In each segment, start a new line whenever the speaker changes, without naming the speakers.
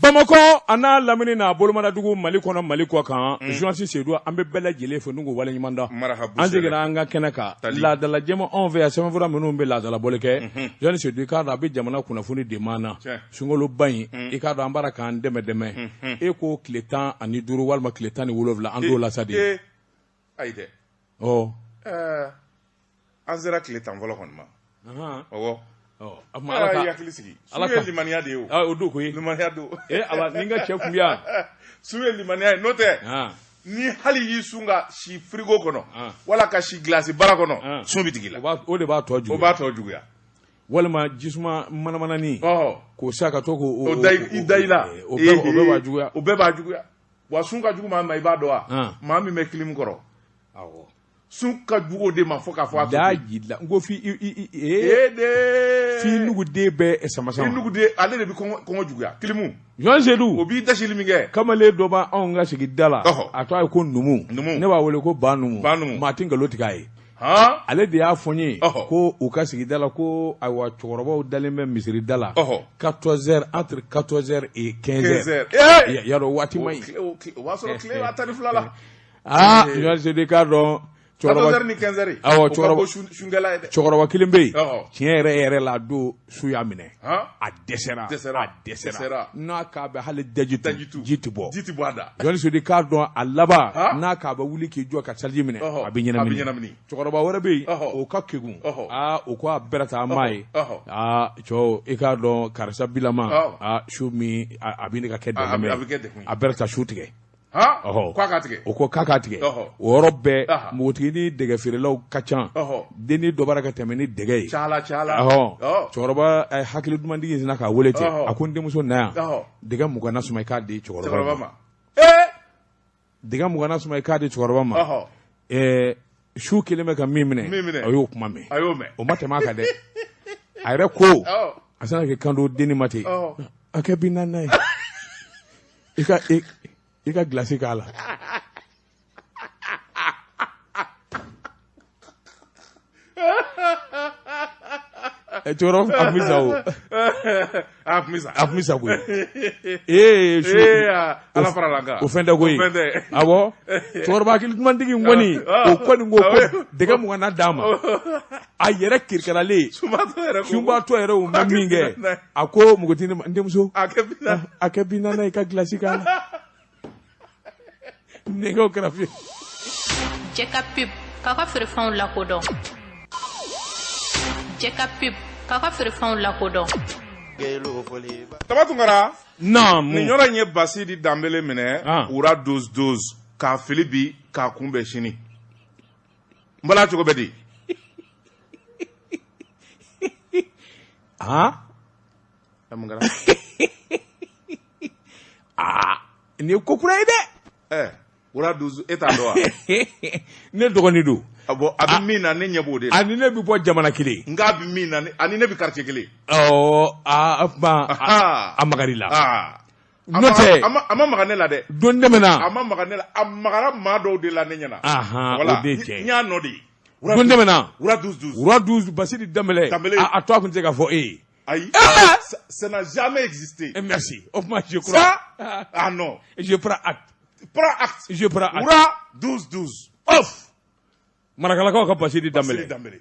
Bamakɔ a n'a lamini n'a bolomadadugu Mali kɔnɔ Mali kɔ kan journaliste Seydou an bɛ bɛɛ lajɛlen fo ni k'u waleɲuman dɔn an seginna an ka kɛnɛ kan laadala jɛma anw fɛ yan sɛbɛnfura minnu bɛ laadalabɔli kɛ journaliste Seydou i k'a dɔn a bɛ jamana kunnafoni de maa na sunkaloba in i k'a dɔn an b'a la k'an dɛmɛ dɛmɛ e ko tile 15 walima tile 17 an t'o la sa de
ayi dɛ
ɔ
an sera tile 10 fɔlɔ kɔni ma ɔwɔ
a tuma ala ka
hakili sigi sun ye limaniya de ye o
o don koyi
limaniya don
ee ala ni n ka cɛ kun bɛ yan
sun ye limaniya ye n'o tɛ ni hali y'i sun ka si frigo kɔnɔ wala ka si gilasi bara kɔnɔ sun bɛ tigɛ i la
o de b'a tɔ juguya
o b'a tɔ juguya
walima jisuma manamanani k'o sa ka to
k'o da i da i la
o bɛɛ b'a juguya
o bɛɛ b'a juguya wa sun ka jugu maa ma i b'a dɔn wa maa min bɛ kilimu kɔrɔ
awɔ
sun ka jugu o de ma fo k'a fɔ a
da jila n ko fi i
e de
f'i nuguden bɛɛ sama sama
i nuguden ale de bɛ kɔngɔ juguya kilimu
Jean Seydou
o b'i dasili min kɛ
kamalen dɔ b'anw ka sigida la a tɔgɔ ye ko Numu ne b'a wele ko Ba Numu
Ba Numu
maa tɛ nkalon tigɛ a ye ale de y'a fɔ n ye ko u ka sigida la ko ayiwa cɛkɔrɔbaw dalen bɛ misiri da la 14 heures entre 14 heures et 15 heures y'a dɔn waati man
ɲi o b'a sɔrɔ tile b'a 12 la
aa Jean Seydou k'a dɔn
cɛkɔrɔba 14 ni 15 heures
awɔ
cɛkɔrɔba
cɛkɔrɔba kelen bɛ yen tiɲɛ yɛrɛ yɛrɛ la a don su y'a minɛ a dɛsɛra a dɛsɛra n'a k'a bɛ hali daji tu ji tɛ bɔ
ji tɛ bɔ a da
Jean Seydou k'a dɔn a laban n'a k'a bɛ wuli k'i jɔ ka seliji minɛ a bɛ ɲɛnamini cɛkɔrɔba wɛrɛ bɛ yen o ka kegun aa o ko a bɛrɛ taa maa ye aa cɛw i k'a dɔn karisa bilama aa su min a bɛ ka kɛ dɛmɛ a bɛrɛ taa su tigɛ
ɔhɔ k'a k'a tigɛ
o ko k'a k'a tigɛ o yɔrɔ bɛɛ npogotigi dɛgɛ feerelaw ka ca dennin dɔ b'a ka tɛmɛ ni dɛgɛ ye
cɛkɔrɔba
cɛkɔrɔba hakili dumantigi sinna k'a wele ten a ko n denmuso na yan dɛgɛ 20 na suma i k'a di cɛkɔrɔba ma dɛgɛ 20 na suma i k'a di cɛkɔrɔba ma su kelen bɛ ka min minɛ a y'o kuma mɛn o ma tɛmɛ a kan dɛ a yɛrɛ ko a sina k'i kanto dennin ma ten a kɛ 40 ye i ka i ka gilasi k'a la cɛkɔrɔba a tun bɛ sa o
a tun bɛ sa
a tun bɛ sa koyi ee su
ala fara la kan
o fɛn tɛ koyi awɔ cɛkɔrɔba hakili dumantigi in kɔni o kɔni ko ko dɛgɛ 20 na d'a ma a yɛrɛ kirikaralen sunbaatɔ yɛrɛ o ma min kɛ a ko npogotigi ma n denmuso
a
kɛ 40 i ka gilasi k'a la nɛgɛw kɛrɛfɛ
Jɛka pub k'a ka feerefɛnw lakodɔn Jɛka pub k'a ka feerefɛnw lakodɔn
Taba Tunkara
naamu
nin yɔrɔ in ye Basidi Danbele minɛ wura 12 12 k'a fili bi k'a kunbɛn sini n bala cogo bɛ di
aa aa nin ye ko kura ye dɛ
ɛ wura 12 e t'a dɔn wa
ne dɔgɔnin don
bon a bɛ min na ne ɲɛ b'o de la
ani ne bɛ bɔ jamana kelen
nka a bɛ min na ani ne bɛ quartier kelen
ɔ aa o tuma a magar'i la n'o tɛ
a ma maga ne la dɛ
don tɛmɛna
a ma maga ne la a magara maa dɔw de la ne ɲɛna
o de ye tiɲɛ
n y'a nɔ de ye
don tɛmɛna
wura 12 12
wura 12 Basidi Danbɛlɛ
Danbɛlɛ
a tɔgɔ tun tɛ se ka fɔ e ye
ayi ça n'a jamais existé
eh, merci o tuma je crois
ça ah non
je prends acte
prends acte
je prends acte
wura 12 12
off Marakalakaw ka Basidi Danbɛlɛ
Danbɛlɛ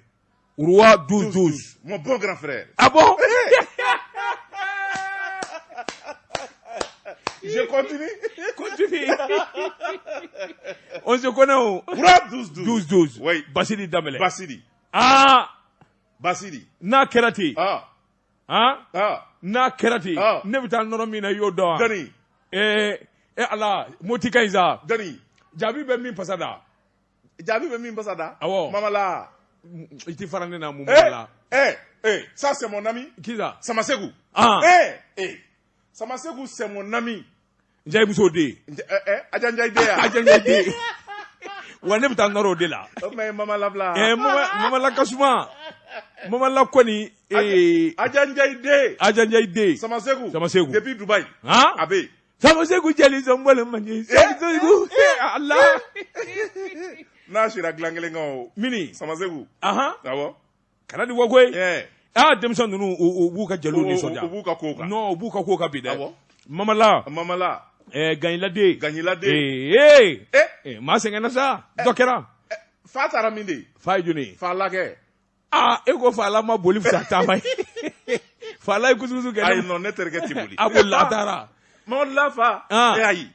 Roi 12 12
mon bon grand frère
ah bon
Je continue.
Continue. On se connaît o.
Wura 12 12.
12 12.
Oui.
Basidi Danbɛlɛ.
Basidi.
Ah.
Basidi.
N'a kɛra ten.
Ah.
Han?
Ah.
N'a kɛra ten.
Ah.
Ne bɛ taa nɔrɔ min na i y'o dɔn wa?
Dani.
Ee e Ala Moti ka ɲi sa.
Dani.
Jaabi bɛ min fasa da.
Jaabi bɛ min fasa da.
Awɔ.
Mamala.
I tɛ fara ne na mun b'a la.
Eh eh ça c'est mon ami.
Qui ça?
Samaseku.
Ah.
Eh eh Samaseku c'est mon ami.
Njayi muso den.
Eh Aja Njayi den ya.
Aja Njayi den. Wa ne bɛ taa nɔrɔ o de la.
O tuma ye Mama labila.
Eh Mama la ka suma. Mama la kɔni. Eh
Aja Njayi den.
Aja Njayi den.
Samaseku.
Samaseku.
Depuis Dubaï.
Han?
A bɛ yen.
Samaseku jeli sɔnbɔli man ɲi. Samaseku. Ala.
N'a sira dilan kelen kan o.
Mini.
Samaseku.
Ahan.
Awɔ.
Kana di wa koyi.
Eh.
Ah denmisɛn ninnu u b'u ka jeliw nisɔndiya.
U b'u ka kow kan.
Non u b'u ka kow kan bi dɛ.
Awɔ.
Mamala.
Mamala.
Gagnilade.
Gagnilade.
Maa sɛgɛnna sa. Dɔ kɛra.
Fa taara min de?
Fa ye jɔni ye?
Fa la kɛ.
Aa, e ko fa la ma boli fisa taama ye. Fa la ye kusukusu kɛ.
Ayi, non, ne terikɛ tɛ boli.
A bolila, a taara.
Mamadu la fa. Ayi.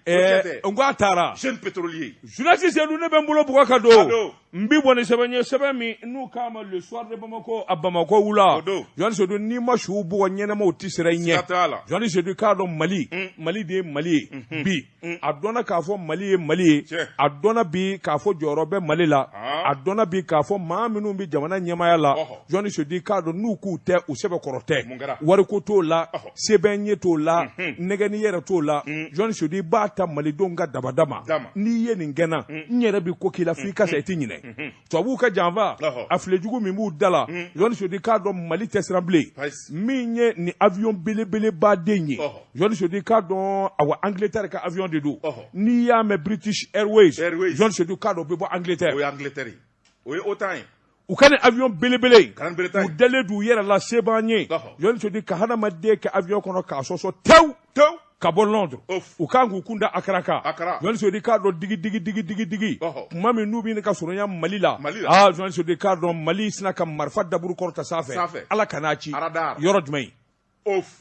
N ko a taara.
Jeune pétrolier.
Journaliste Seydou, ne bɛ n bolo bugɔ ka don. N bi bɔ ni sɛbɛn ye, sɛbɛn min n'u k'a ma Le Soir de Bamako, a Bamakɔ wula. Journaliste Seydou, n'i ma su bugɔ ɲɛnɛmaw tɛ siran i ɲɛ. Journaliste Seydou, k'a dɔn Mali, Mali de ye Mali ye bi. A dɔnna k'a fɔ Mali ye Mali ye. A dɔnna bi k'a fɔ jɔyɔrɔ bɛ Mali la. A dɔnna bi k'a fɔ maa minnu bɛ jamana ɲɛmaaya la. Journaliste Seydou, k'a dɔn n'u k'u tɛ, u sɛbɛkɔrɔ tɛ. Wariko t'o la, sɛbɛn ye t'o la, nɛgɛni yɛrɛ t'o la. Journaliste Seydou, i b'a ta malidenw ka dabada ma. N'i ye nin kɛ n na, n yɛrɛ bɛ ko k'i la f'i ka sa, i tɛ ɲinɛ. Tubabuw ka janfa, a filejugu min b'u da la. Journaliste Seydou, k'a dɔn Mali tɛ siran bilen. Min ye nin avion belebeleba den ye, Journaliste Seydou, k'a dɔn, awa, Angleterre ka avion de don. N'i y'a mɛn British Airways, Journaliste Seydou, k'a dɔn o bɛ bɔ Angleterre.
O ye Angleterre ye, o ye OTAN ye.
U ka nin avion belebele, u dalen d'u yɛrɛ la, se b'an ye. Journaliste Seydou, ka hadamaden kɛ avion kɔnɔ k'a sɔsɔ tewu
tewu
ka bɔ Londres, u kan k'u kun da Accra kan. Journaliste Seydou, k'a dɔn digi digi digi digi digi kuma min n'u bɛ ka surunya Mali la. Aa, Journaliste Seydou, k'a dɔn Mali sina ka marifa daburu kɔrɔta sanfɛ. Ala kan'a ci. Yɔrɔ jumɛn?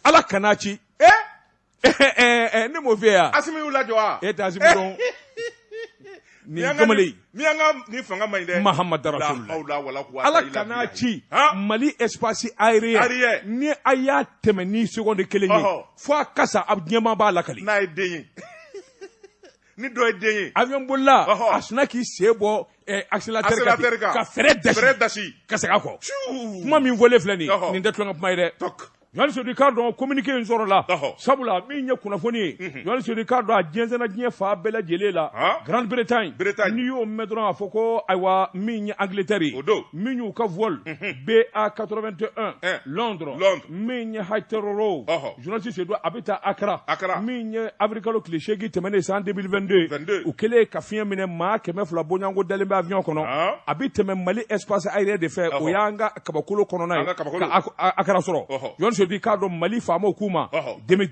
Ala kan'a ci. Ne m'o f'i ye yan.
Asimi y'u lajɔ wa?
E tɛ Asimi dɔn. Nin kamalen.
Min an ka nin fanga man ɲi dɛ.
Mahamadu Rasulullah. Ala kan'a ci. Mali espace aérien, ni a y'a tɛmɛ ni seconde kelen ye, fo a kasa, a ɲɛmaa b'a lakali.
N'a ye den ye, ni dɔ ye den ye.
Avion bolila, a sinna k'i sen bɔ accélérateur kan, ka frein dasi, ka segin a kɔ. Kuma min fɔlen filɛ nin ye, nin tɛ tulonkɛ kuma ye dɛ. Journaliste Seydou, k'a dɔn communiqué in sɔrɔla, sabula min ye kunnafoni ye, Journaliste Seydou, k'a dɔn a jɛnsɛnna diɲɛ fan bɛɛ lajɛlen la. Grande-Bretagne, n'i y'o mɛn dɔrɔn, a fɔ ko ayiwa, min ye Angleterre ye, min y'u ka vol BA 81 Londres, min ye Heathrow, Journaliste Seydou, a bɛ taa Accra, min ye avril kalo tile 8 tɛmɛnen san 2022, u kɛlen ka fiɲɛ minɛ, maa 200 bɔɲɔgɔnko dalen bɛ avion kɔnɔ. A bɛ tɛmɛ Mali espace aérien de fɛ, o y'an ka kabakolo kɔnɔna ye, ka Accra sɔrɔ. Journaliste Seydou, k'a dɔn Mali faamaw k'u ma demi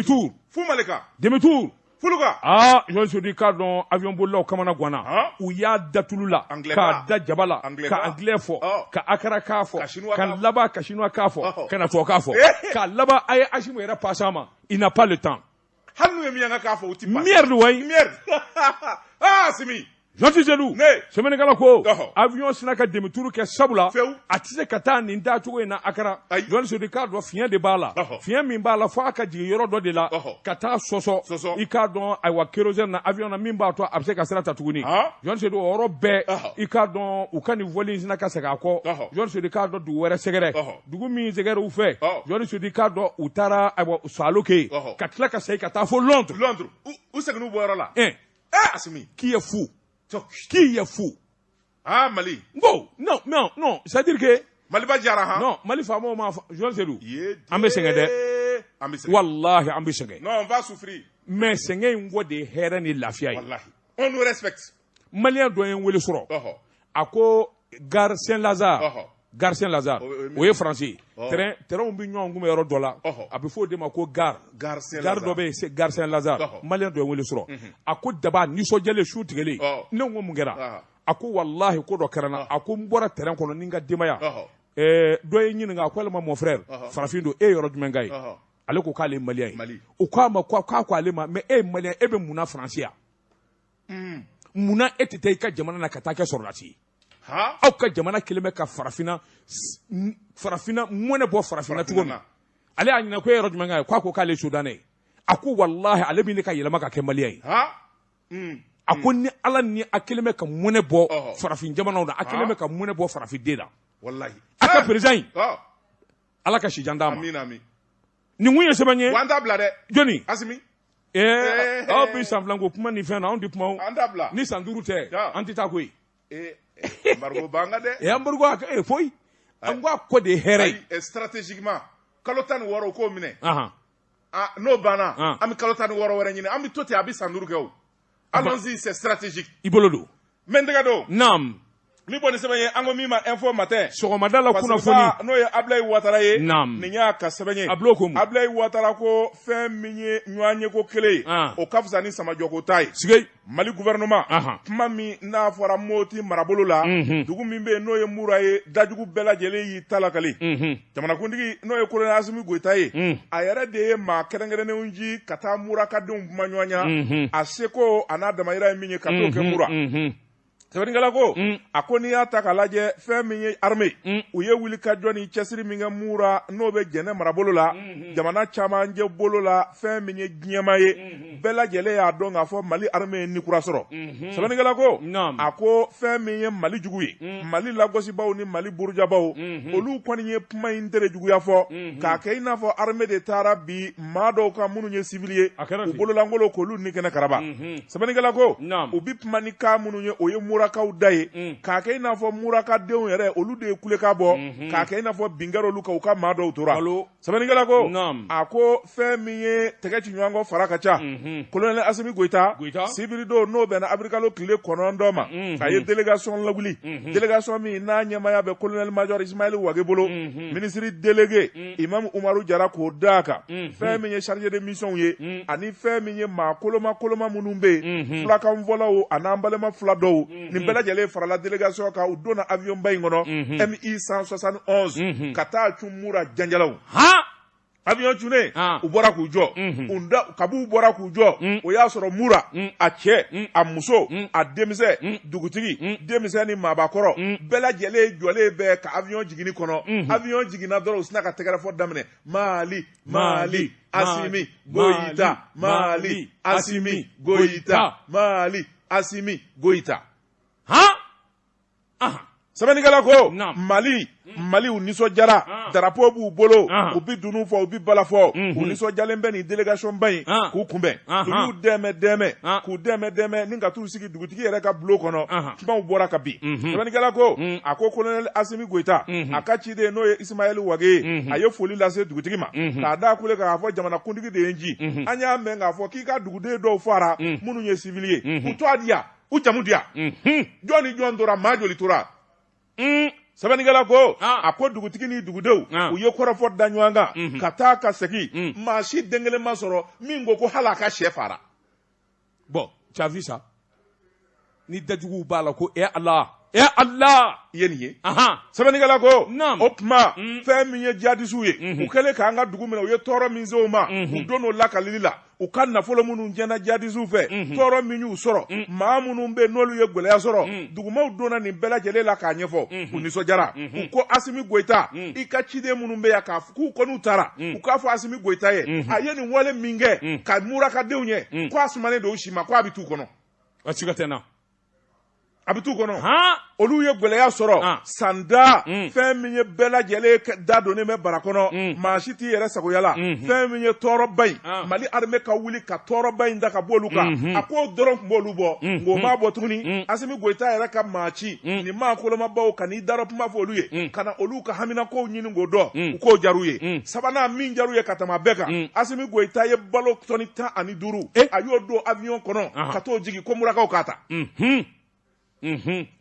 tour.
Fu Malika.
Demi tour.
Fuluka.
Aa, Journaliste Seydou, k'a dɔn avion bolilaw kamana ganna. U y'a da tulu la, k'a da jaba la, ka anglais fɔ, ka Accra kan fɔ, ka laban ka chinois kan fɔ, ka na tubabu kan fɔ, ka laban a ye Assimi yɛrɛ passé a ma. Il n'a pas le temps.
Hali n'u ye miyanka kan fɔ, u ti
passer. Merde wayi.
Merde. Ah, Assimi.
Journaliste Seydou, sɛbɛnnikɛla ko avion sina ka demi tour kɛ, sabula a tɛ se ka taa nin taa cogo in na Accra. Journaliste Seydou, k'a dɔn fiɲɛ de b'a la, fiɲɛ min b'a la, fo a ka jigin yɔrɔ dɔ de la ka taa sɔsɔ, i k'a dɔn, ayiwa, kérosène na avion na, min b'a to a bɛ se ka sira ta tuguni. Journaliste Seydou, o yɔrɔ bɛɛ, i k'a dɔn, u ka nin vol in sina ka segin a kɔ. Journaliste Seydou, k'a dɔn dugu wɛrɛ sɛgɛrɛ, dugu min sɛgɛrɛ u fɛ. Journaliste Seydou, k'a dɔn u taara, ayiwa, Salo kɛ yen, ka tila ka segin ka taa fo Londres.
Londres, u seginn'u bɔyɔrɔ la. Assimi.
Qui est fou? Qui est fou?
Ah, Mali.
Bon, non, non, non, c'est-à-dire que
Maliba jara han.
Non, Mali faamaw ma, Journaliste Seydou. An bɛ sɛgɛn dɛ.
An bɛ sɛgɛn.
Wallahi, an bɛ sɛgɛn.
Non, on va souffrir.
Mais sɛgɛn in kɔ de ye hɛrɛ ni lafiya ye.
Wallahi. On nous respecte.
Malien dɔ ye n wele sɔrɔ. A ko gare Saint-Lazare. Gare Saint-Lazare, o ye français ye. Train, trainw bɛ ɲɔgɔn kunbɛn yɔrɔ dɔ la. A bɛ fɔ o de ma ko gare.
Gare Saint-Lazare.
Gare dɔ bɛ yen, gare Saint-Lazare. Malien dɔ ye n wele sɔrɔ. A ko daba nisɔndiyalen, su tigɛlen. Ne ko mun kɛra? A ko walahi, ko dɔ kɛra n na. A ko n bɔra terrain kɔnɔ ni n ka denbaya. Dɔ ye n ɲininka, a ko ale ma, mon frère, farafin don, e ye yɔrɔ jumɛn ka ye? Ale ko k'ale ye malien ye. O k'a ma ko k'a ko ale ma, mais e ye malien, e bɛ mun na Faransi yan? Munna e tɛ taa i ka jamana na ka taa kɛ sɔrɔdasi ye? Aw ka jamana kelen bɛ ka farafinna, farafinna mɔnɛ bɔ farafinna cogo min. Ale y'a ɲininka ko e yɔrɔ jumɛn ka ye? K'a ko k'ale ye Soudanais ye. A ko walahi, ale bɛ ne ka yɛlɛma ka kɛ malien ye. A ko ni Ala ni a kelen bɛ ka mɔnɛ bɔ farafin jamanaw na, a kelen bɛ ka mɔnɛ bɔ farafin den na.
Walahi.
A ka président in, Ala ka si jan d'a ma.
Amin, amin.
Nin kun ye sɛbɛn ye.
Wa an t'a bila dɛ.
Jɔnni?
Asimi.
Aw bɛ san 2 ko kuma ni fɛn na, anw tɛ kuma o.
An t'a bila.
Ni san 5 tɛ, an tɛ taa koyi.
Embargo b'an kan dɛ.
Embargo a foyi. An ko a kɔ de ye hɛrɛ ye.
Stratégiquement, kalo 16 u k'o minɛ. N'o banna, an bɛ kalo 16 wɛrɛ ɲini, an bɛ to ten, a bɛ san 5 kɛ o. Allons-y, c'est stratégique.
I bolo don.
N bɛ n tɛgɛ don.
Naam.
Min bɔ ni sɛbɛn ye, an ko min ma Info Matin,
sɔgɔmada la kunnafoni,
n'o ye Ablaye Watara ye.
Naam.
Nin y'a ka sɛbɛn ye.
A bulon ko mun?
Ablaye Watara ko fɛn min ye ɲɔgɔnyeko kelen ye, o ka fisa ni samajɔko ta ye.
Sigei.
Mali gouvernement, kuma min n'a fɔra Moti marabolo la, dugu min bɛ yen n'o ye Mura ye, dajugu bɛɛ lajɛlen y'i ta lakali. Jamanakuntigi, n'o ye colonel Asimi Goyita ye, a yɛrɛ de ye maa kɛrɛnkɛrɛnnenw ci ka taa Murakadenw kuma ɲɔgɔnya, a seko a n'a damayira ye min ye ka t'o kɛ Mura. Sɛbɛnnikɛla ko, a ko n'i y'a ta k'a lajɛ, fɛn min ye armée, u ye wuli ka jɔ ni cɛsiri min kɛ Mura, n'o bɛ Jɛnɛ marabolo la, jamana camancɛ bolo la, fɛn min ye diɲɛma ye, bɛɛ lajɛlen y'a dɔn k'a fɔ Mali armée ye ni kura sɔrɔ. Sɛbɛnnikɛla ko, a ko fɛn min ye Mali jugu ye, Mali lagosibaw ni Mali burujabaw, olu kɔni ye kuma in tere juguya fɔ k'a kɛ i n'a fɔ armée de taara bi maa dɔw kan minnu ye civil ye, u bololankolon, k'olu ni kɛnɛ karaba. Sɛbɛnnikɛla ko, u bi kuma ni kan minnu ye, o ye Murakaw da ye, k'a kɛ i n'a fɔ Murakadenw yɛrɛ, olu de ye kulekan bɔ, k'a kɛ i n'a fɔ bin kɛra olu kan, u ka maa dɔw tora. Sɛbɛnnikɛla ko, a ko fɛn min ye tɛgɛ ci ɲɔgɔn kɔ fara ka ca, colonel Asimi Goyita, sibiri don, n'o bɛnna avril tile 9 ma, a ye délégation lawuli, délégation min n'a ɲɛmaaya bɛ colonel major Ismaël Wage bolo, ministre délégué Imam Umaru Jara k'o d'a kan, fɛn min ye chargé de mission ye, ani fɛn min ye maa koloma koloma minnu bɛ yen, fulakanfɔlaw a n'an balima fula dɔw, nin bɛɛ lajɛlen farala délégation kan. U donna avion ba in kɔnɔ, MI 171, ka taa cun Mura Janjalaw. Avion cunnen, u bɔra k'u jɔ. U da kabu bɔra k'u jɔ, o y'a sɔrɔ Mura, a cɛ, a muso, a denmisɛn, dugutigi, denmisɛn ni maabakɔrɔ, bɛɛ lajɛlen jɔlen bɛ ka avion jiginni kɔnɔ. Avion jiginna dɔrɔn, u sina ka tɛgɛrɛ fɔ daminɛ: Mali, Mali, Asimi Goyita, Mali, Asimi Goyita, Mali, Asimi Goyita. Sɛbɛnnikɛla ko, Mali, Mali, u nisɔndiyara, drapeau b'u bolo, u bi dunun fɔ, u bi bala fɔ, u nisɔndiyalen bɛ nin délégation ba in k'u kunbɛn. U y'u dɛmɛ dɛmɛ, k'u dɛmɛ dɛmɛ, ni ka t'u sigi dugutigi yɛrɛ ka bulon kɔnɔ. Kumaw bɔra ka bin. Sɛbɛnnikɛla ko, a ko colonel Asimi Goyita, a ka ciden, n'o ye Ismaël Wage ye, a ye foli lase dugutigi ma, k'a da kule k'a fɔ jamanakuntigi de ye n ci. An y'a mɛn k'a fɔ k'i ka duguden dɔw fara, minnu ye civil ye, u tɔgɔ di yan, u jamu di yan, jɔn ni jɔn tora, maa joli tora? Sɛbɛnnikɛla ko, a ko dugutigi ni dugudenw, u ye kɔrɔfɔ da ɲɔgɔn kan ka taa ka segin, maa si den kelen ma sɔrɔ min ko ko hali a ka sɛ fara.
Bon, tu as vu ça, ni dajuguw b'a la ko e Ala, e Ala.
I ye nin ye. Sɛbɛnnikɛla ko, o tuma fɛn min ye jihadisiw ye, u kɛlen k'an ka dugu minɛ, u ye tɔɔrɔ min se u ma, u don o lakalili la, u ka nafolo minnu tiɲɛna jihadisiw fɛ, tɔɔrɔ min y'u sɔrɔ, maa minnu bɛ n'olu ye gɛlɛya sɔrɔ, dugumaw donna nin bɛɛ lajɛlen la k'a ɲɛfɔ. U nisɔndiyara, u ko Asimi Goyita, i ka ciden minnu bɛ yan, k'a k'u kɔni taara, u k'a fɔ Asimi Goyita ye, a ye nin wale min kɛ ka Murakadenw ye, ko a sumanen don u si ma, ko a bɛ t'u kɔnɔ.
A siga tɛ n na.
A bɛ t'u kɔnɔ. Olu ye gɛlɛya sɔrɔ sanda. Fɛn min ye bɛɛ lajɛlen da donnen bɛ bara kɔnɔ, maa si t'i yɛrɛ sagoya la. Fɛn min ye tɔɔrɔba in, Mali armée ka wuli ka tɔɔrɔba in da ka bɔ olu kan, a k'o dɔrɔn tun b'olu bɔ, nka o m'a bɔ tuguni. Asimi Goyita yɛrɛ ka maa ci nin maa kolomabaw ka n'i darɔ kuma fɔ olu ye, ka na olu ka haminakow ɲini k'o dɔn, u k'o jar'u ye. Sabanan min jar'u ye ka tɛmɛ a bɛɛ kan, Asimi Goyita ye balo tɔni 15, a y'o don avion kɔnɔ ka t'o jigin ko Murakaw k'a ta,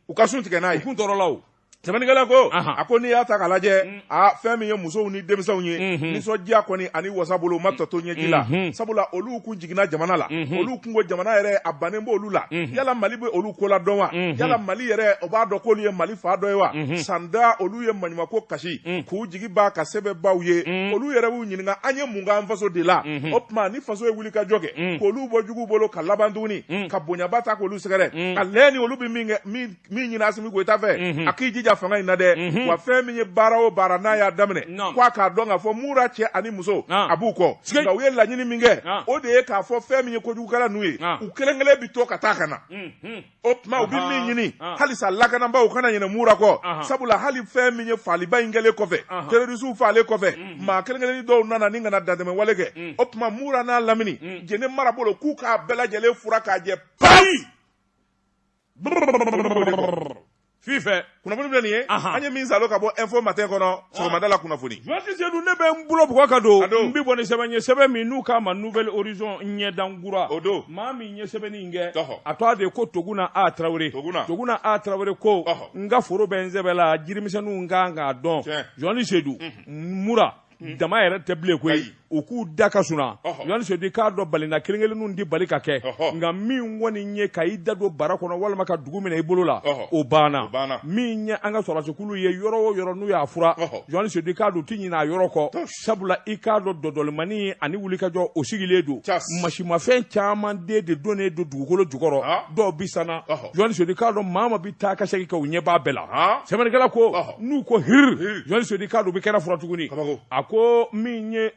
u ka sun tigɛ n'a ye.
U kun tɔɔrɔla o.
Sɛbɛnnikɛla ko, a ko n'i y'a ta k'a lajɛ, a fɛn min ye musow ni denmisɛnw ye, nisɔndiya kɔni ani wasa bolo, u ma tɔ to ɲɛji la, sabula olu kun jiginna jamana la, olu kun ko jamana yɛrɛ a bannen b'olu la. Yala Mali bɛ olu ko la dɔn wa? Yala Mali yɛrɛ, o b'a dɔn k'olu ye Mali fa dɔ ye wa? Sanda, olu ye maɲumako kasi k'u jigi b'a ka sɛbɛnbaw ye. Olu yɛrɛ b'u ɲininka, an ye mun k'an faso de la? O tuma ni faso ye wuli ka jɔ kɛ k'olu bɔ jugu bolo, ka laban tuguni ka bonyaba ta k'olu sɛgɛrɛ, ka lɛ ni olu bɛ min kɛ, min ɲini Asimi Goyita fɛ, a k'i jija fanga in na dɛ. Wa fɛn min ye baara o baara n'a y'a daminɛ, ko a k'a dɔn k'a fɔ Mura cɛ ani muso, a b'u kɔ. Nka u ye laɲini min kɛ, o de ye k'a fɔ fɛn min ye kojugukɛla ninnu ye, u kelen kelen bɛ to ka taa ka na. O tuma u bɛ min ɲini halisa, lakanabaaw kana ɲinɛ Mura kɔ, sabula hali fɛn min ye faaliba in kɛlen kɔfɛ, terrorisiw faalen kɔfɛ, maa kelen kelenni dɔw nana ni kana dantɛmɛ wale kɛ. O tuma Mura n'a lamini, Jɛnɛ marabolo, k'u k'a bɛɛ lajɛlen fura k'a jɛ payi.
Fifɛ
kunnafoni filɛ nin ye, an ye min salo ka bɔ Info Matin kɔnɔ sɔgɔmada la kunnafoni.
Journaliste Seydou, ne bɛ n bolo bugɔ ka don, n bɛ bɔ ni sɛbɛn ye, sɛbɛn min n'u k'a ma Nouvel Horizon, ɲɛdankura.
O don.
Maa min ye sɛbɛnni in kɛ, a tɔgɔ de ye ko Toguna A Tarawele. Toguna A Tarawele ko n ka foro bɛ n sɛbɛ la, jirimisɛnninw kan k'a dɔn. Journaliste Seydou, Mura dama yɛrɛ tɛ bilen koyi, u k'u da ka suna. Journaliste Seydou, i k'a dɔn balina kelen kelenninw tɛ bali ka kɛ, nka min kɔni ye ka i da don bara kɔnɔ walima ka dugu minɛ i bolo la, o banna. Min ye an ka sɔrɔdasikulu ye, yɔrɔ o yɔrɔ n'u y'a fura, Journaliste Seydou, i k'a dɔn u tɛ ɲinɛ a yɔrɔ kɔ, sabula i k'a dɔn dɔdɔlimani ani wulikajɔ o sigilen don. Masimafɛn caman de donnen don dugukolo jukɔrɔ, dɔw bi sanna. Journaliste Seydou, i k'a dɔn maa ma bi taa ka segin kɛ, u ɲɛ b'a bɛɛ la. Sɛbɛnnikɛla ko n'u ko hiri, Journaliste Seydou, i k'a dɔn u bɛ kɛnɛ fura tuguni. A ko min ye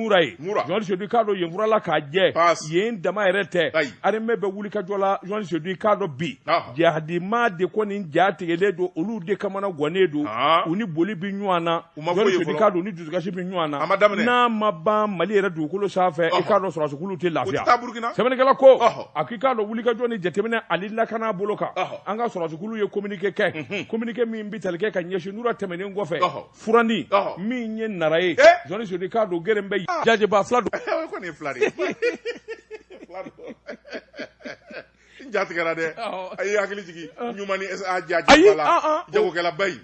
Mura ye, Journaliste Seydou, i k'a dɔn yen furala k'a jɛ, yen dama yɛrɛ tɛ, armée bɛ wulikajɔ la. Journaliste Seydou, i k'a dɔn bi jihadima de kɔni ja tigɛlen don, olu de kamana gannen don, u ni boli bɛ ɲɔgɔn na. Journaliste Seydou, i k'a dɔn u ni dusukasi bɛ ɲɔgɔn na. N'a ma ban Mali yɛrɛ dugukolo sanfɛ, i k'a dɔn sɔrɔdasikulu tɛ lafiya. Sɛbɛnnikɛla ko a k'i k'a dɔn wulikajɔ ni jateminɛ ani lakana bolo kan, an ka sɔrɔdasikulu ye communiqué kɛ, communiqué min bɛ tali kɛ ka ɲɛsin Nura tɛmɛnen kɔfɛ furani min ye Nara ye. Journaliste Seydou, i k'a dɔn geren bɛ jajeba fila don.
O kɔni ye fila de ye, n ja tigɛra dɛ. A ye hakili jigin ɲuman ni a jajeba la, jagokɛlaba in,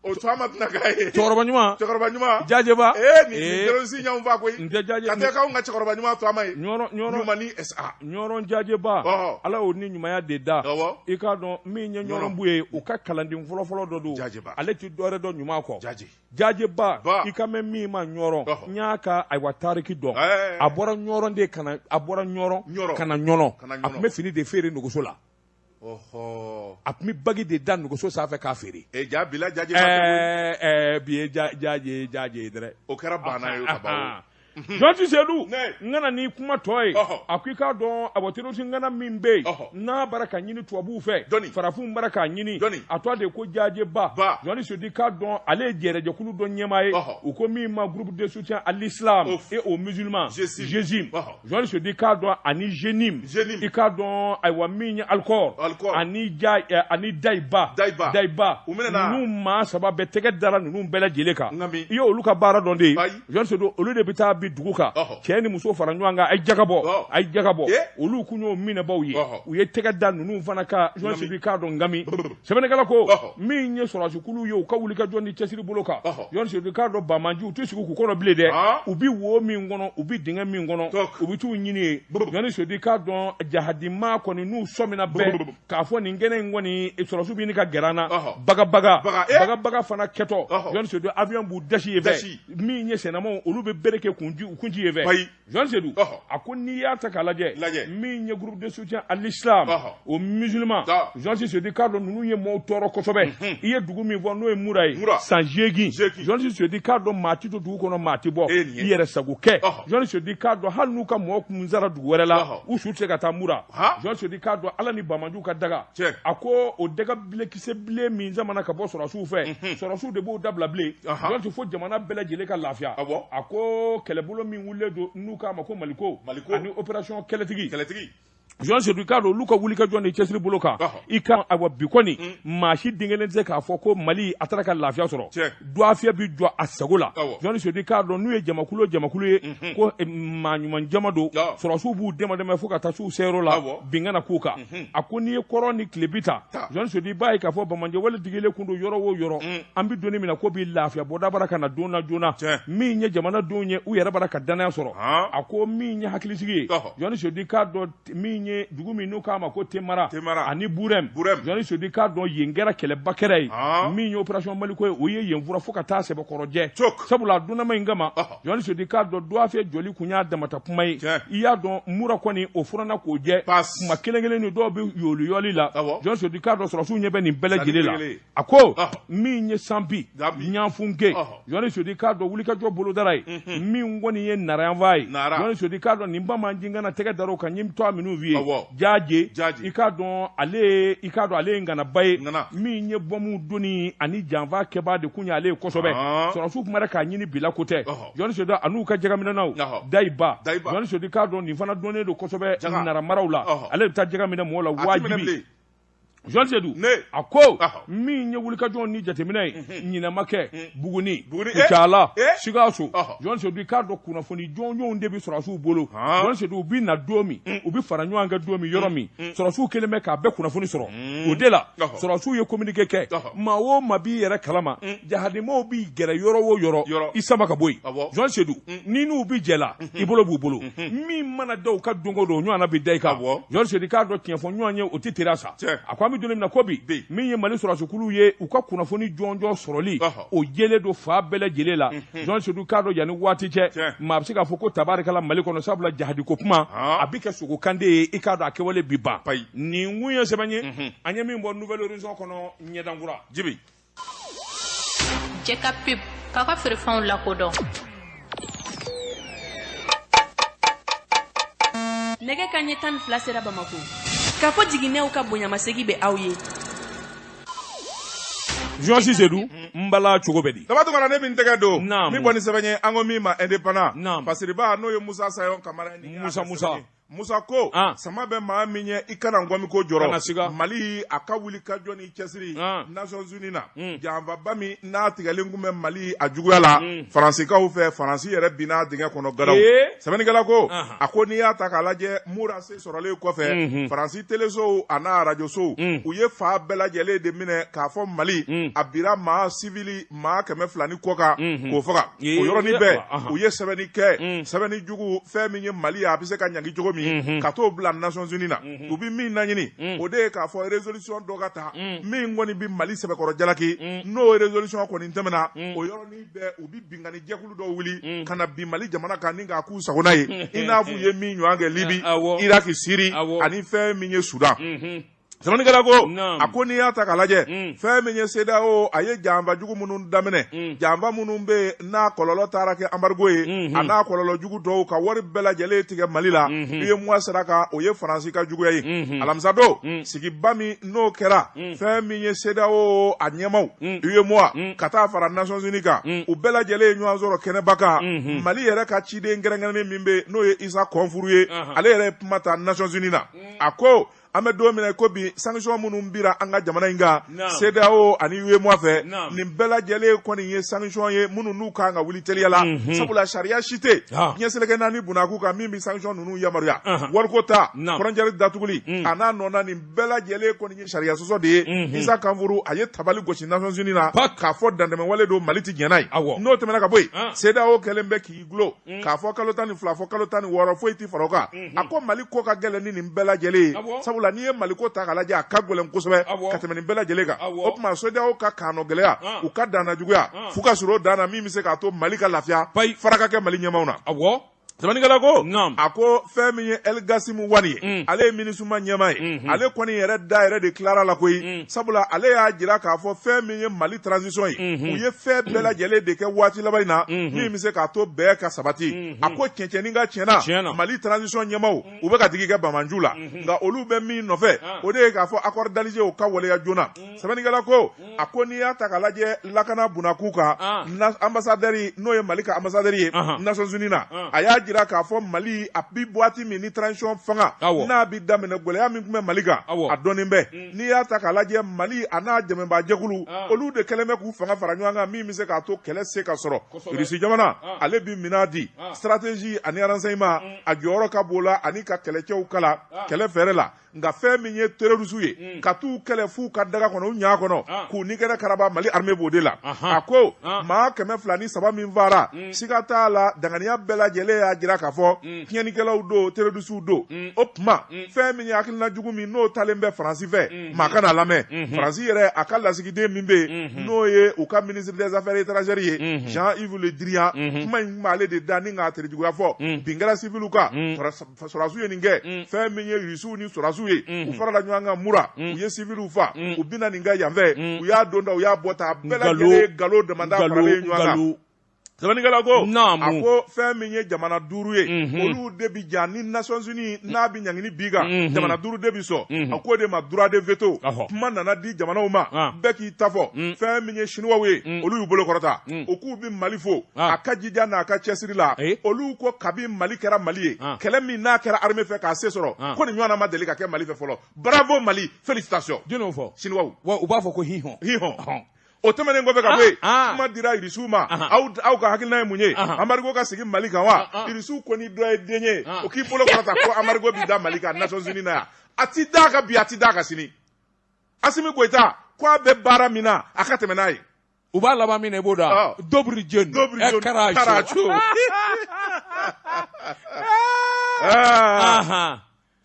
o to ma tɛna k'a ye.
Cɛkɔrɔba ɲuman,
cɛkɔrɔba ɲuman
jajeba.
Ee, nin terroriste ɲanw fa koyi.
N tɛ jaje
ka tɛ k'anw ka cɛkɔrɔba ɲuman to a ma ye.
Ɲɔrɔ, Ɲɔrɔ
ɲuman ni SA.
Ɲɔrɔ jajeba, Ala y'o ni ɲumanya de da. I k'a dɔn min ye Ɲɔrɔ bu ye, u ka kalanden fɔlɔfɔlɔ dɔ don.
Jajeba.
Ale ti dɔwɛrɛ dɔn ɲuman kɔ.
Jaje.
Jajeba, i ka mɛn min ma Ɲɔrɔ, n y'a ka ayiwa tariki dɔn. A bɔra Ɲɔrɔ de ka na, a bɔra Ɲɔrɔ ka na Ɲɔnɔ. A tun bɛ fini de feere nɛgɛso la. A tun bɛ bagi de da nɛgɛso sanfɛ k'a feere.
Ja bila jaje.
Bi ye jaje jaje ye dɛ.
O kɛra banna ye ka ban.
Journaliste Seydou, n ka na ni kuma tɔ ye. A ko i k'a dɔn a bɔ terroriste ŋana min bɛ yen n'a bara ka ɲini tubabuw fɛ, farafinw bara k'a ɲini, a tɔgɔ de ko Jajeba. Journaliste Seydou, i k'a dɔn ale ye jɛrɛjɛkulu dɔ ɲɛmaa ye, u ko min ma groupe de soutien à l'islam et aux musulmans, GSIM. Journaliste Seydou, i k'a dɔn ani JNIM, i k'a dɔn ayiwa min ye Alcor ani ja ani Dayiba, Dayiba, ninnu maa saba bɛɛ tɛgɛ dara ninnu bɛɛ lajɛlen kan. I ye olu ka baara dɔn de ye. Journaliste Seydou, olu de bɛ taa bi dugu kan, cɛ ni muso fara ɲɔgɔn kan, a ye jaga bɔ, a ye jaga bɔ. Olu kun y'o minɛbaw ye, u ye tɛgɛ da ninnu fana kan. Journaliste Seydou, i k'a dɔn Ngami. Sɛbɛnnikɛla ko min ye sɔrɔdasikulu ye, u ka wulikajɔ ni cɛsiri bolo kan, Journaliste Seydou, i k'a dɔn banbaanci u tɛ sigi k'u kɔnɔ bilen dɛ. U bɛ wo min kɔnɔ, u bɛ dingɛ min kɔnɔ, u bɛ t'u ɲini yen. Journaliste Seydou, i k'a dɔn jahadima kɔni n'u sɔmina bɛɛ k'a fɔ nin kɛnɛ in kɔni sɔrɔdasiw bɛ ɲini ka gɛrɛ an na, bagabaga bagabaga fana kɛtɔ. Journaliste Seydou, avion b'u dasi yen fɛ, min ye sɛnɛmaw olu bɛ bere kɛ u kunji yen fɛ. Journaliste Seydou, a ko n'i y'a ta k'a lajɛ, min ye groupe de soutien à l'islam aux musulmans, Journaliste Seydou, k'a dɔn ninnu ye maaw tɔɔrɔ kosɛbɛ. I ye dugu min fɔ n'o ye Mura ye, san 8, Journaliste Seydou, k'a dɔn maa ti to dugu kɔnɔ, maa ti bɔ i yɛrɛ sago kɛ. Journaliste Seydou, k'a dɔn hali n'u ka mɔgɔ kun sara dugu wɛrɛ la, u su tɛ se ka taa Mura. Journaliste Seydou, k'a dɔn Ala ni banbaanciw ka daga, a ko o daga bilenkisɛ bilen min samana ka bɔ sɔrɔdasiw fɛ, sɔrɔdasiw de b'o dabila bilen. Journaliste, fo jamana bɛɛ lajɛlen ka lafiya. A ko kɛlɛbolo min wulilen don n'u k'a ma ko Maliko ani opération kɛlɛtigi, Journaliste Seydou, i k'a dɔn olu ka wulikajɔ ni cɛsiri bolo kan, i ka ayiwa bi kɔni maa si den kelen tɛ se k'a fɔ ko Mali a taara ka lafiya sɔrɔ. Dɔgɔfiyɛ bɛ jɔ a sago la. Journaliste Seydou, i k'a dɔn n'u ye jamakulu o jamakulu ye ko maa ɲuman jama don, sɔrɔdasiw b'u dɛmɛ dɛmɛ fo ka taa s'u seyɔrɔ la, bin kana k'u kan. A ko n'i ye kɔrɔn ni tilebi ta, Journaliste Seydou, i b'a ye k'a fɔ banbaanci wale digilen kun don yɔrɔ o yɔrɔ. An bɛ don min na ko bi lafiya bɔda bara ka na don na joona, min ye jamanadenw ye u yɛrɛ bara ka danaya sɔrɔ. A ko min ye hakilisigi ye, Journaliste Seydou, i k'a dɔn min ye dugu min n'u k'a ma ko Temara ani Burɛm, Journaliste Seydou, i k'a dɔn yen kɛra kɛlɛba kɛra ye. Min ye opération Maliko ye, o ye yen fura fo ka taa sɛbɛkɔrɔ jɛ, sabula a donnama in kama, Journaliste Seydou, i k'a dɔn dɔgɔfiyɛ jɔli kun y'a damata kuma ye. I y'a dɔn Mura kɔni o furanna k'o jɛ, kuma kelen kelen ni dɔw bɛ yoliyɔli la. Journaliste Seydou, i k'a dɔn sɔrɔdasiw ɲɛ bɛ nin bɛɛ lajɛlen la. A ko min ye Sanbi Ɲafunke, Journaliste Seydou, i k'a dɔn wulikajɔ bolodara ye, min kɔni ye Narayanfa ye. Journaliste Seydou, i k'a dɔn nin banbaanci kana tɛgɛ dar'o kan, n ye tɔgɔ minnu f'i ye, Jaje, i k'a dɔn ale, i k'a dɔn ale ye ŋanaba ye, min ye bɔnmu donni ani janfa kɛbaa de kun ye ale ye kosɛbɛ. Sɔrɔdasiw tun bɛ k'a ɲini bila ko tɛ. Journaliste Seydou an'u ka jɛgɛminɛnaw Dayiba, Journaliste Seydou, i k'a dɔn nin fana dɔnnen don kosɛbɛ Nara maraw la, ale bɛ taa jɛgɛ minɛ mɔgɔw la wajibi. Jean Seydou a ko min ye wulikajɔ ni jateminɛ ye ɲinan ma kɛ Buguni Kucala Sikaso Jean Seydou i k'a dɔn kunnafoni jɔnjɔnw de bɛ sɔrɔdasiw bolo Jean Seydou u bɛ na don min u bɛ fara ɲɔgɔn kan don min yɔrɔ min sɔrɔdasiw kɛlen bɛ k'a bɛɛ kunnafoni sɔrɔ o de la sɔrɔdasiw ye communiqué kɛ maa o maa b'i yɛrɛ kalama jahadimaw b'i gɛrɛ yɔrɔ o yɔrɔ i sama ka bɔ yen Jean Seydou ni n'u bɛ jɛ la i bolo b'u bolo min mana da u ka don o don o ɲɔgɔnna bɛ da i kan Jean Seydou i k'a dɔn tiɲɛ fɔ ɲɔgɔn ye o tɛ teriya sa a ko an bɛ don min na ko bi min ye Mali sɔrɔdasikulu ye u ka kunnafoni jɔnjɔn sɔrɔli o jɛlen don fan bɛɛ lajɛlen la Jean Seydou k'a dɔn yanni waati cɛ maa bɛ se k'a fɔ ko tabarikala Mali kɔnɔ sabula jahadiko kuma a bɛ kɛ sogokande ye i k'a dɔn a kɛwale bi ban nin kun ye sɛbɛn ye an ye min bɔ Nouvel Horizon kɔnɔ ɲɛdankura
Jibi
Jɛ ka pub k'a ka feerefɛnw lakodɔn.
Nɛgɛ kanɲɛ 12 sera Bamakɔ. Kafo jiginɛw ka bonyamasegin bɛ aw ye.
Jean Seydou n bala cogo bɛ di?
Daba Tunkara ne bɛ n tɛgɛ don min bɔ ni sɛbɛn ye an ko min ma Indépendant fasiriba n'o ye Musa Sayɔn Kamara ye.
Musa Musa.
Musa ko ah. sama bɛ maa min ɲɛ i kana ngɔmi ko jɔrɔ Mali a ka wuli ka jɔ ni cɛsiri ah. Nations Unies na hmm. janfaba min n'a tigɛlen tun bɛ Mali a juguya la hmm. Faransikaw fɛ Faransi yɛrɛ binna dingɛ kɔnɔ garaw sɛbɛnnikɛla ko a ko n'i y'a ta k'a lajɛ Mura se sɔrɔlen kɔfɛ hmm. Faransi telesow a n'a arajosow u ye fan bɛɛ lajɛlen de minɛ k'a fɔ Mali a bira maa sivili maa 200 ni kɔ kan k'o faga o yɔrɔnin bɛɛ u ye sɛbɛnni kɛ sɛbɛnni jugu fɛn min ye Mali ye a bɛ se ka ɲangi cogo min ka t'o bila Nations Unies na u bɛ min laɲini o de ye k'a fɔ résolution dɔ ka ta min kɔni bɛ Mali sɛbɛkɔrɔ jalaki n'o résolution kɔni tɛmɛna o yɔrɔnin bɛɛ u bɛ binkanni jɛkulu dɔw wuli ka na bin Mali jamana kan ni k'a k'u sagona ye i n'a fɔ u ye min ɲɔgɔn kɛ Libi Iraki Siri ani fɛn min ye Sudan Sɛbɛnnikɛla ko a ko n'i y'a ta k'a lajɛ mm. fɛn min ye CEDEAO a ye janfa jugu minnu daminɛ mm. janfa minnu bɛ yen n'a kɔlɔlɔ taara kɛ embargo ye mm-hmm. a n'a kɔlɔlɔ jugu dɔw ka wari bɛɛ lajɛlen tigɛ Mali la mm-hmm. UEMOA sira kan o ye Faransi ka juguya ye mm-hmm. alamisa don sigiba min n'o kɛra fɛn min ye CEDEAO a ɲɛmaaw UEMOA ka taa fara Nations Unies kan u bɛɛ lajɛlen ye ɲɔgɔn sɔrɔ kɛnɛba kan Mali yɛrɛ ka ciden kɛrɛnkɛrɛnnen min bɛ yen n'o ye Isa Kɔnfuru ye ale yɛrɛ ye kuma ta Nations Unies na a ko an bɛ don min na ko bi sanction minnu bira an ka jamana in kan CEDEAO ani UEMOA fɛ nin bɛɛ lajɛlen kɔni ye sanction ye minnu n'u kan ka wuli teliya la mhm. sabula sariya si tɛ diɲɛ seleke naani bunakun kan min bɛ sanction ninnu yamaruya wariko ta frontière datuguli mm. a n'a nɔna nin bɛɛ lajɛlen kɔni ye sariya sɔsɔ de ye mhm. Isa Kanfuru a ye tabali gosi Nations Unies na k'a fɔ dantɛmɛwale don Mali tɛ jɛn n'a ye n'o tɛmɛna ka bɔ yen CEDEAO kɛlen bɛ k'i dulon mm. k'a fɔ kalo 12 fɔ kalo 16 foyi tɛ fara o kan mm-hmm. a ko mali ko ka gɛlɛn ni nin bɛɛ lajɛlen ye ah sabula n'i ye mali ko ta k'a lajɛ a ka gɛlɛn kosɛbɛ ka tɛmɛ nin bɛɛ lajɛlen kan o tuma CEDEAO ka kanɔ gɛlɛya ah. u ka danna juguya ah. f'u ka surun o dan na min bɛ se k'a to mali ka lafiya fara ka kɛ mali ɲɛmaaw na sɛbɛnnikɛla ko a ko fɛn min ye Ɛli-Gasimu Wani ye mm. ale ye MINUSMA ɲɛmaa ye mm-hmm. ale kɔni yɛrɛ da yɛrɛ de tilara la koyi mm. sabula ale y'a jira k'a fɔ fɛn min ye mali transition ye mm-hmm. u ye fɛn bɛɛ lajɛlen de kɛ waati laban in na mm-hmm. min bɛ se k'a to bɛn ka sabati mm-hmm. a ko cɛncɛnnin ka tiɲɛ na mali transition ɲɛmaaw u bɛ ka digi kɛ banbaanciw la nka olu bɛ min nɔfɛ ah. o de ye k'a fɔ accord d'Alger o ka waleya joona mm. sɛbɛnnikɛla ko mm. a ko n'i y'a ta k'a lajɛ lakana bunakun kan ah. ambassadeur n'o ye mali ka ambassadeur ye Nations Unies na ah. a y'a jira k'a fɔ mali a bi waati min ni transition fanga n'a bi daminɛ gɛlɛya min tun bɛ mali kan a dɔnnen bɛ mm. n'i y'a ta k'a lajɛ mali a n'a dɛmɛbaajɛkulu ah. olu de kɛlen bɛ k'u fanga fara ɲɔgɔn kan min bɛ se k'a to kɛlɛ se ka sɔrɔ Irisi jamana ah. ale bi minɛn di ah. stratégie ani renseignement mm. a jɔyɔrɔ ka bon la ani ka kɛlɛcɛw kalan kɛlɛ fɛɛrɛ la nka fɛn min ye terroriste ye mm. ka t'u kɛlɛ f'u ka daga kɔnɔ u ɲa kɔnɔ ah. k'u ni kɛnɛ karaba mali armée b'o de la a ko ah. maa 203 min faara mm. siga t'a la danganiya bɛɛ lajɛlen y'a jira k'a fɔ mm. tiɲɛnikɛlaw don terroristew don o tuma fɛn min ye hakilina jugu min n'o talen bɛ faransi fɛ maa kana lamɛn mm-hmm. faransi yɛrɛ a ka lasigiden min bɛ yen mm-hmm. n'o ye u ka ministre des affaires étrangères ye mm-hmm. Jean-Yves Le Drian kuma in tun b'ale de da ni k'a terejuguya fɔ bin kɛra siviliw kan sɔrɔdasiw ye nin kɛ mm. fɛn min ye rusiw ni sɔrɔdasiw ye mm. u farala ɲɔgɔn kan mura mm. u ye siviliw fa u bɛna nin kɛ yan fɛ u y'a don ta u y'a bɔ ta a bɛɛ lajɛlen ye nkalon damada faralen ɲɔgɔn kan. Sɛbɛnnikɛla ko a ko fɛn min ye jamana duuru ye, olu de bi ja ni Nations Unies n'a bi ɲangini b'i kan, jamana duuru de bi sɔn. A k'o de ma droit de veto. Kuma nana di jamanaw ma, bɛɛ k'i ta fɔ. Fɛn min ye Chinois ye, olu y'u bolo kɔrɔta, u k'u bi Mali fo a ka jija n'a ka cɛsiri la. Olu ko kabi Mali kɛra Mali ye, kɛlɛ min n'a kɛra armée fɛ k'a se sɔrɔ, ko nin ɲɔgɔnna ma deli ka kɛ Mali fɛ fɔlɔ. Bravo Mali, félicitations.
Jɔn y'o fɔ?
Chinois.
Wa u b'a fɔ ko hi hɔn.
Hi hɔn. O tɛmɛnen kɔfɛ ka bɔ yen, kuma dira Irisiw ma. Aw ka hakilina ye mun ye? Embargo ka sigi Mali kan wa? Irisiw ko ni dɔ ye den ye, o k'i bolo kɔrɔta ko embargo bi da Mali kan Nations Unies na yan. A ti d'a kan bi, a ti d'a kan sini. Asimi Goyita ko a bɛ baara min na, a ka tɛmɛ n'a ye.
U b'a laban min na, i b'o dɔn. Dobri jen.
Dobri jen.
Karacho.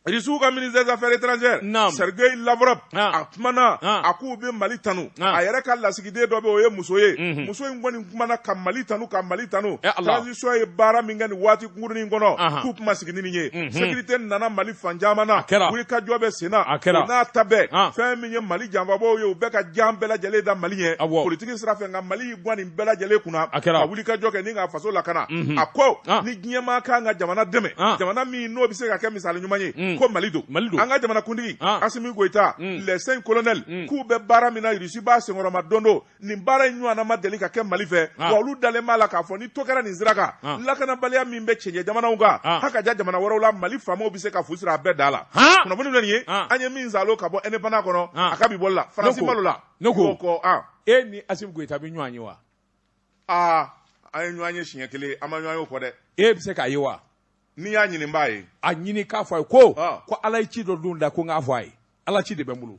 Irisiw ka ministre des affaires étrangères, Sergei Lavrov, a kumana, a k'u bɛ Mali tanu. A yɛrɛ ka lasigiden dɔ bɛ, o ye muso ye. Muso in kɔni kumana ka Mali tanu, ka Mali tanu. Transition ye baara min kɛ nin waati kunkurunin kɔnɔ, k'u kuma sigi ni nin ye. Sécurité nana Mali fan caman na, wulikajɔ bɛ sen na. O n'a ta bɛɛ, fɛn min ye Mali janfabaaw ye, u bɛ ka jan bɛɛ lajɛlen da Mali ɲɛ politiki sira fɛ, nka Mali y'i gwan nin bɛɛ lajɛlen kunna ka wulikajɔ kɛ ni k'a faso lakana. A ko ni diɲɛmaa kan ka jamana dɛmɛ, jamana min n'o bɛ se ka kɛ misali ɲuman ye, ko Mali don. An ka jamana kuntigi Asimi Goyita, les 5 colonels, k'u bɛ baara min na, Irisi b'a senkɔrɔma don don. Nin baara in ɲɔgɔnna ma deli ka kɛ Mali fɛ. Wa olu dalen b'a la k'a fɔ ni to kɛra nin sira kan, lakanabaliya min bɛ cɛncɛn jamanaw kan, haka ja jamana wɛrɛw la, Mali faamaw bɛ se ka fu siri a bɛɛ da la. Kunnafoni filɛ nin ye, an ye min salo ka bɔ Indépendant kɔnɔ, a ka bi bɔli la Faransi malo la.
Ne ko e ni Asimi Goyita bɛ ɲɔgɔn ye wa?
Aa, an ye ɲɔgɔn ye siɲɛ kelen, an ma ɲɔgɔn ye o kɔ dɛ.
E bɛ se k'a ye wa?
N'i y'a ɲini n b'a ye.
A ɲini k'a fɔ a ye ko ko Ala ye ci dɔ dun da, ko n k'a fɔ a ye. Ala ci de bɛ n bolo.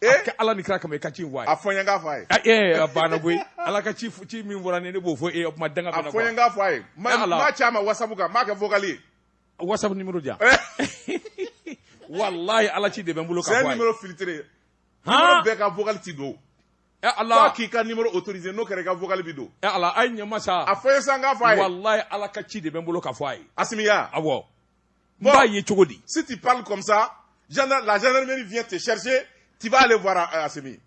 A kɛ Ala ni kira kama, i ka ci fɔ a ye.
A fɔ n ye n k'a fɔ a ye.
A banna koyi. Ala ka ci min fɔra ne b'o fɔ e ye, o kuma danga bɛ na.
A fɔ n ye n k'a fɔ a ye. N b'a ci a ma WhatsApp kan, n b'a kɛ vocal ye.
WhatsApp numéro di yan. Walahi, Ala ci de bɛ n bolo k'a fɔ a ye.
C'est un numéro filtré. Numéro bɛɛ ka vocal ti don.
Ala.
F'a k'i ka numéro autorisé, n'o kɛra i ka vocal bi don.
Ala, a ye ɲɛ ma sa.
A fɔ n ye sa n k'a fɔ a ye.
Walahi, Ala ka ci de bɛ n bolo k'a fɔ a ye.
Asimi ya.
Awɔ. N b'a ye cogo di?
Si tu parles comme ça, la gendarmerie vient te chercher, tu vas aller voir Asimi.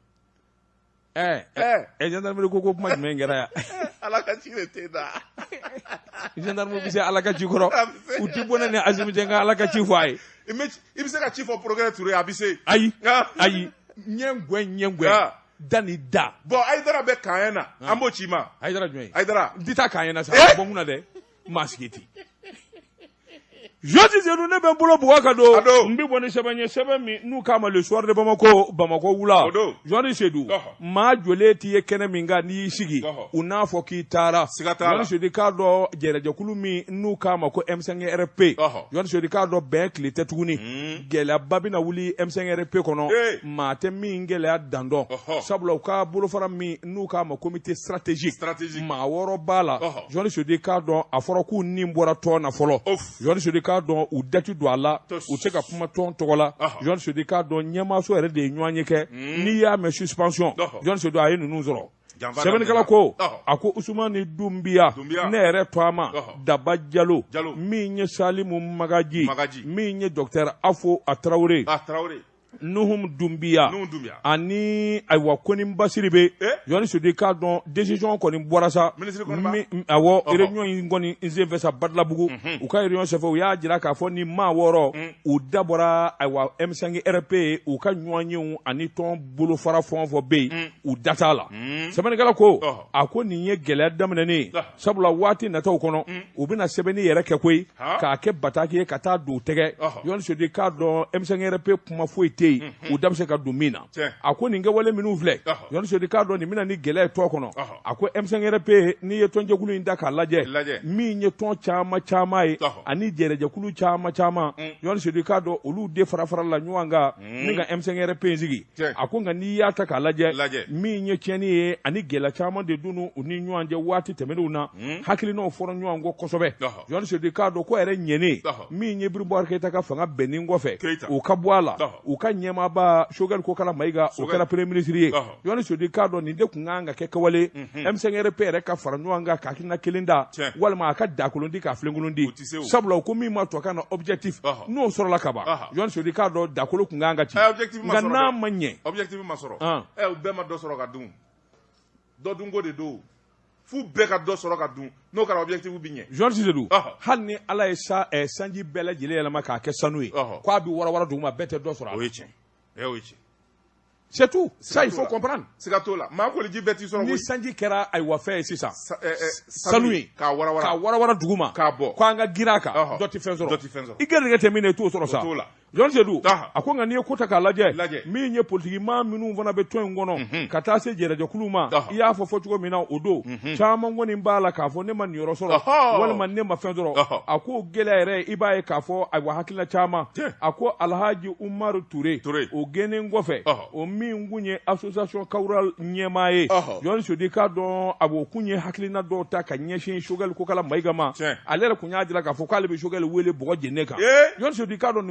Gendarmerie ko kuma jumɛn kɛra yan?
Ala ka ci de tɛ da.
Gendarme bɛ se Ala ka ci kɔrɔ. U ti bɔ ne ni Asimi cɛ, n ka Ala ka ci fɔ a ye.
I bɛ se ka ci fɔ procureur Touré, a bɛ se.
Ayi. Ayi. Ɲɛ gɛn ɲɛ gɛn. Da ni da.
Bon, Hayidara bɛ kan na, an b'o ci ma.
Hayidara jumɛn ye?
Hayidara.
N tɛ taa kan na sa. Bɔ n kunna dɛ. Maa sigi ten. Josi Sedu, ne bɛ n bolo bugɔ ka don. N bɛ bɔ ni sɛbɛn ye, sɛbɛn min n'u k'a ma Le Soir de Bamako, Bamakɔ wula. Josi Sedu, maa jɔlen t'i ye kɛnɛ min kan n'i y'i sigi, u n'a fɔ k'i taara. Josi Sedu k'a dɔn jɛrɛjɛkulu min n'u k'a ma ko M5RP. Josi Sedu k'a dɔn bɛn tile tɛ tuguni. Gɛlɛyaba bɛna wuli M5RP kɔnɔ. Maa tɛ min gɛlɛya dan dɔn. Sabula u ka bolofara min n'u k'a ma comité stratégique. Maa wɔɔrɔ b'a la. Josi Sedu k'a dɔn a fɔra k'u ni bɔra tɔn na fɔlɔ. Josi Sedu k'a dɔn u dati don a la, u tɛ ka kuma tɔn tɔgɔ la. Josi Sedu k'a dɔn ɲɛmaaso yɛrɛ de ye ɲɔgɔn ye kɛ. N'i y'a mɛn suspension, Josi Sedu a ye ninnu sɔrɔ. Sɛbɛnnikɛla ko a ko Usumani Dunbiya, ne yɛrɛ to a ma, Daba Jalo, min ye Salimu Magaji, min ye docteur Afo a Tarawele, Nuhum Dunbiya ani ayiwa Koni Basiribe. Josi Sedu k'a dɔn décision kɔni bɔra sa. Awɔ, réunion in kɔni n sen fɛ sa Badalabugu, u ka réunion senfɛ, u y'a jira k'a fɔ ni maa wɔɔrɔ u dabɔra ayiwa M5RP u ka ɲɔgɔnyew ani tɔn bolofara fɛn o fɛn bɛ yen, u da t'a la. Sɛbɛnnikɛla ko a ko nin ye gɛlɛya daminɛnen ye, sabula waati nataw kɔnɔ u bɛna sɛbɛnni yɛrɛ kɛ koyi, k'a kɛ bataki ye ka taa don u tɛgɛ. Josi Sedu k'a dɔn M5RP kuma foyi tɛ yen u da bɛ se ka don min na. A ko nin kɛwale minnu filɛ, Josi Sedu k'a dɔn nin bɛna ni gɛlɛya ye tɔn kɔnɔ. A ko M5RP, n'i ye tɔnjɛkulu in da k'a lajɛ, min ye tɔn caman caman ye ani jɛrɛjɛkulu caman caman, Josi Sedu k'a dɔn olu de fara fara la ɲɔgɔn kan ni ka M5RP in sigi. A ko nka n'i y'a ta k'a lajɛ, min ye tiɲɛni ye ani gɛlɛya caman de dun u ni ɲɔgɔn cɛ waati tɛmɛnenw na, hakilinaw fɔra ɲɔgɔn kɔ kosɛbɛ. Josi Sedu k'a dɔn ko yɛrɛ ɲɛnen min ye Ibrahim Boubacar Keita ka fanga bɛnnen kɔfɛ, u ka bɔ a la, u ka ɲɛmaaba Choguel Kokala Mayiga, o kɛra premier ministre ye. Josi Sedu k'a dɔn nin de tun kan ka kɛ kɛwale M5RP yɛrɛ ka fara ɲɔgɔn kan ka hakilina kelen da, walima a ka dakolon di k'a filenkolon di, sabula u ko min ma tubabukan na objectif, n'o sɔrɔla ka ban, Josi Sedu k'a dɔn dakolo tun kan ka ci, nka n'a ma ɲɛ
objectif ma sɔrɔ. U bɛɛ ma dɔ sɔrɔ ka dun, dɔ dunko de don. F'u bɛɛ ka dɔ sɔrɔ ka dun, n'o kɛra objectif bi ɲɛ.
Journaliste de don. Hali ni Ala ye sanji bɛɛ lajɛlen yɛlɛma k'a kɛ sanu ye, k'a bɛ warawara duguma, bɛɛ tɛ dɔ sɔrɔ a la.
O ye tiɲɛ ye, o ye tiɲɛ.
C'est tout. Ça, il faut comprendre.
Siga t'o la, maa koliji bɛɛ t'i sɔrɔ.
Ni sanji kɛra, ayiwa, fɛn ye sisan, sanu ye,
k'a warawara,
k'a warawara duguma,
k'a bɔ,
k'an ka girin a kan, dɔ tɛ fɛn sɔrɔ.
Dɔ tɛ fɛn sɔrɔ.
I garijɛgɛ tɛ min na, i t'o sɔrɔ sa.
O t'o la.
Journaliste don. A ko nka n'i ye ko ta k'a lajɛ, min ye politiki maa minnu fana bɛ tɔn in kɔnɔ, ka taa se jɛrɛjɛkulu ma, i y'a fɔ cogo min na, o don caman kɔni b'a la k'a fɔ ne ma niyɔrɔ sɔrɔ walima ne ma fɛn sɔrɔ. A ko gɛlɛya yɛrɛ, i b'a ye k'a fɔ, ayiwa, hakilina caman. A ko Alhaji Umaru Ture, o gɛnnen kɔfɛ, o min kun ye association Kawural ɲɛmaa ye, Journaliste Seydou, k'a dɔn a o kun ye hakilina dɔw ta ka ɲɛsin Choguel Kokala Mayiga ma. Ale yɛrɛ kun y'a jira k'a fɔ k'ale bɛ Choguel wele bɔgɔ jeninen kan. Journaliste Seydou, k'a dɔn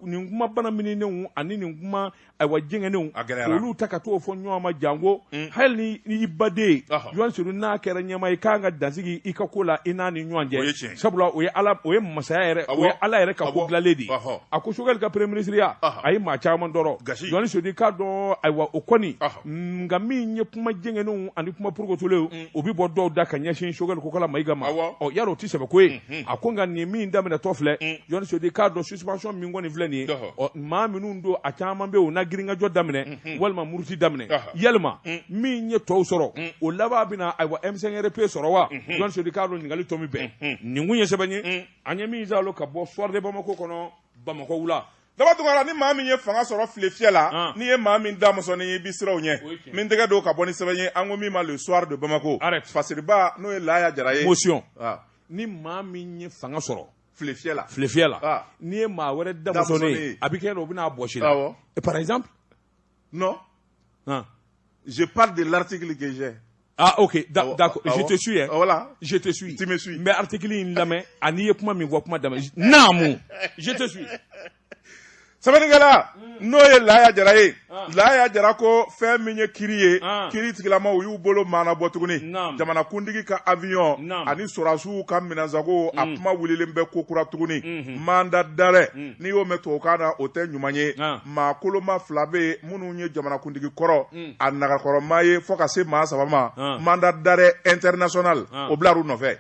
nin kuma bana minenw ani nin kuma, ayiwa, jɛngɛnenw, olu ta ka t'o fɔ ɲɔgɔn ma, janko hali ni i baden, Journaliste Seydou, n'a kɛra ɲɛmaa ye, k'an ka dansigi i ka ko la i n'a ni ɲɔgɔn cɛ, sabula o ye Ala, o ye masaya yɛrɛ, o ye Ala yɛrɛ ka ko dilanlen de ye. A ko Choguel ka premier ministre a ye maa caman tɔɔrɔ. Journaliste Seydou, k'a dɔn, ayiwa, o kɔni, nka min ye kuma jɛngɛnenw ani kuma porokotolenw, o bɛ bɔ dɔw da ka ɲɛsin Choguel Kokala Mayiga ma. Ɔ, yarɔ, o tɛ sɛbɛ ko ye. A ko nka nin min daminɛtɔ filɛ, Journaliste Seydou, k'a dɔn suspension min kɔni filɛ nin ye, ɔ, maa minnu don, a caman bɛ yen, o na girinkajɔ daminɛ walima muruti daminɛ. Yalima min ye tɔw sɔrɔ, o laban bɛna, ayiwa, M5RP sɔrɔ wa? Journaliste Seydou, k'a dɔn ɲininkali tɔ min bɛn, nin kun ye sɛbɛn ye an ye min zalo ka bɔ Soir de Bamako kɔnɔ, Bamakɔ wula.
Daba Tunkara, ni maa min ye fanga sɔrɔ file fiyɛ la, n'i ye maa min da musonin ye, i bɛ siran o ɲɛ. Min tɛgɛ don ka bɔ ni sɛbɛn ye, an ko min ma Le Soir de Bamako, fasiriba n'o ye Laya Jara ye.
Motion. Ni maa min ye fanga sɔrɔ
file fiyɛ la,
file fiyɛ la, n'i ye maa wɛrɛ da musonin ye, a bɛ kɛ o bɛna bɔsi la. Par exemple.
Non. Je parle de l'article que j'ai.
Ah, ok, d'accord, je te suis. Hein.
Voilà.
Je te suis.
Tu me suis.
Mais article in lamɛn, ani ye kuma min fɔ kuma daminɛ. Naamu, je te suis.
Sɛbɛnnikɛla n'o ye Laya Jara ye, Laya Jara ko fɛn min ye kiri ye, kiri tigilamaw u y'u bolo maana bɔ tuguni. Jamanakuntigi ka avion ani sɔrɔdasiw ka minɛnsago, a kuma wulilen bɛ ko kura tuguni. Mandat d'arrêt, n'i y'o mɛn tubabukan na, o tɛ ɲuman ye. Maa koloma fila bɛ yen minnu ye jamanakuntigi kɔrɔ a nagakɔrɔmaa ye, fo ka se maa saba ma. Mandat d'arrêt international, o bilar'u nɔfɛ.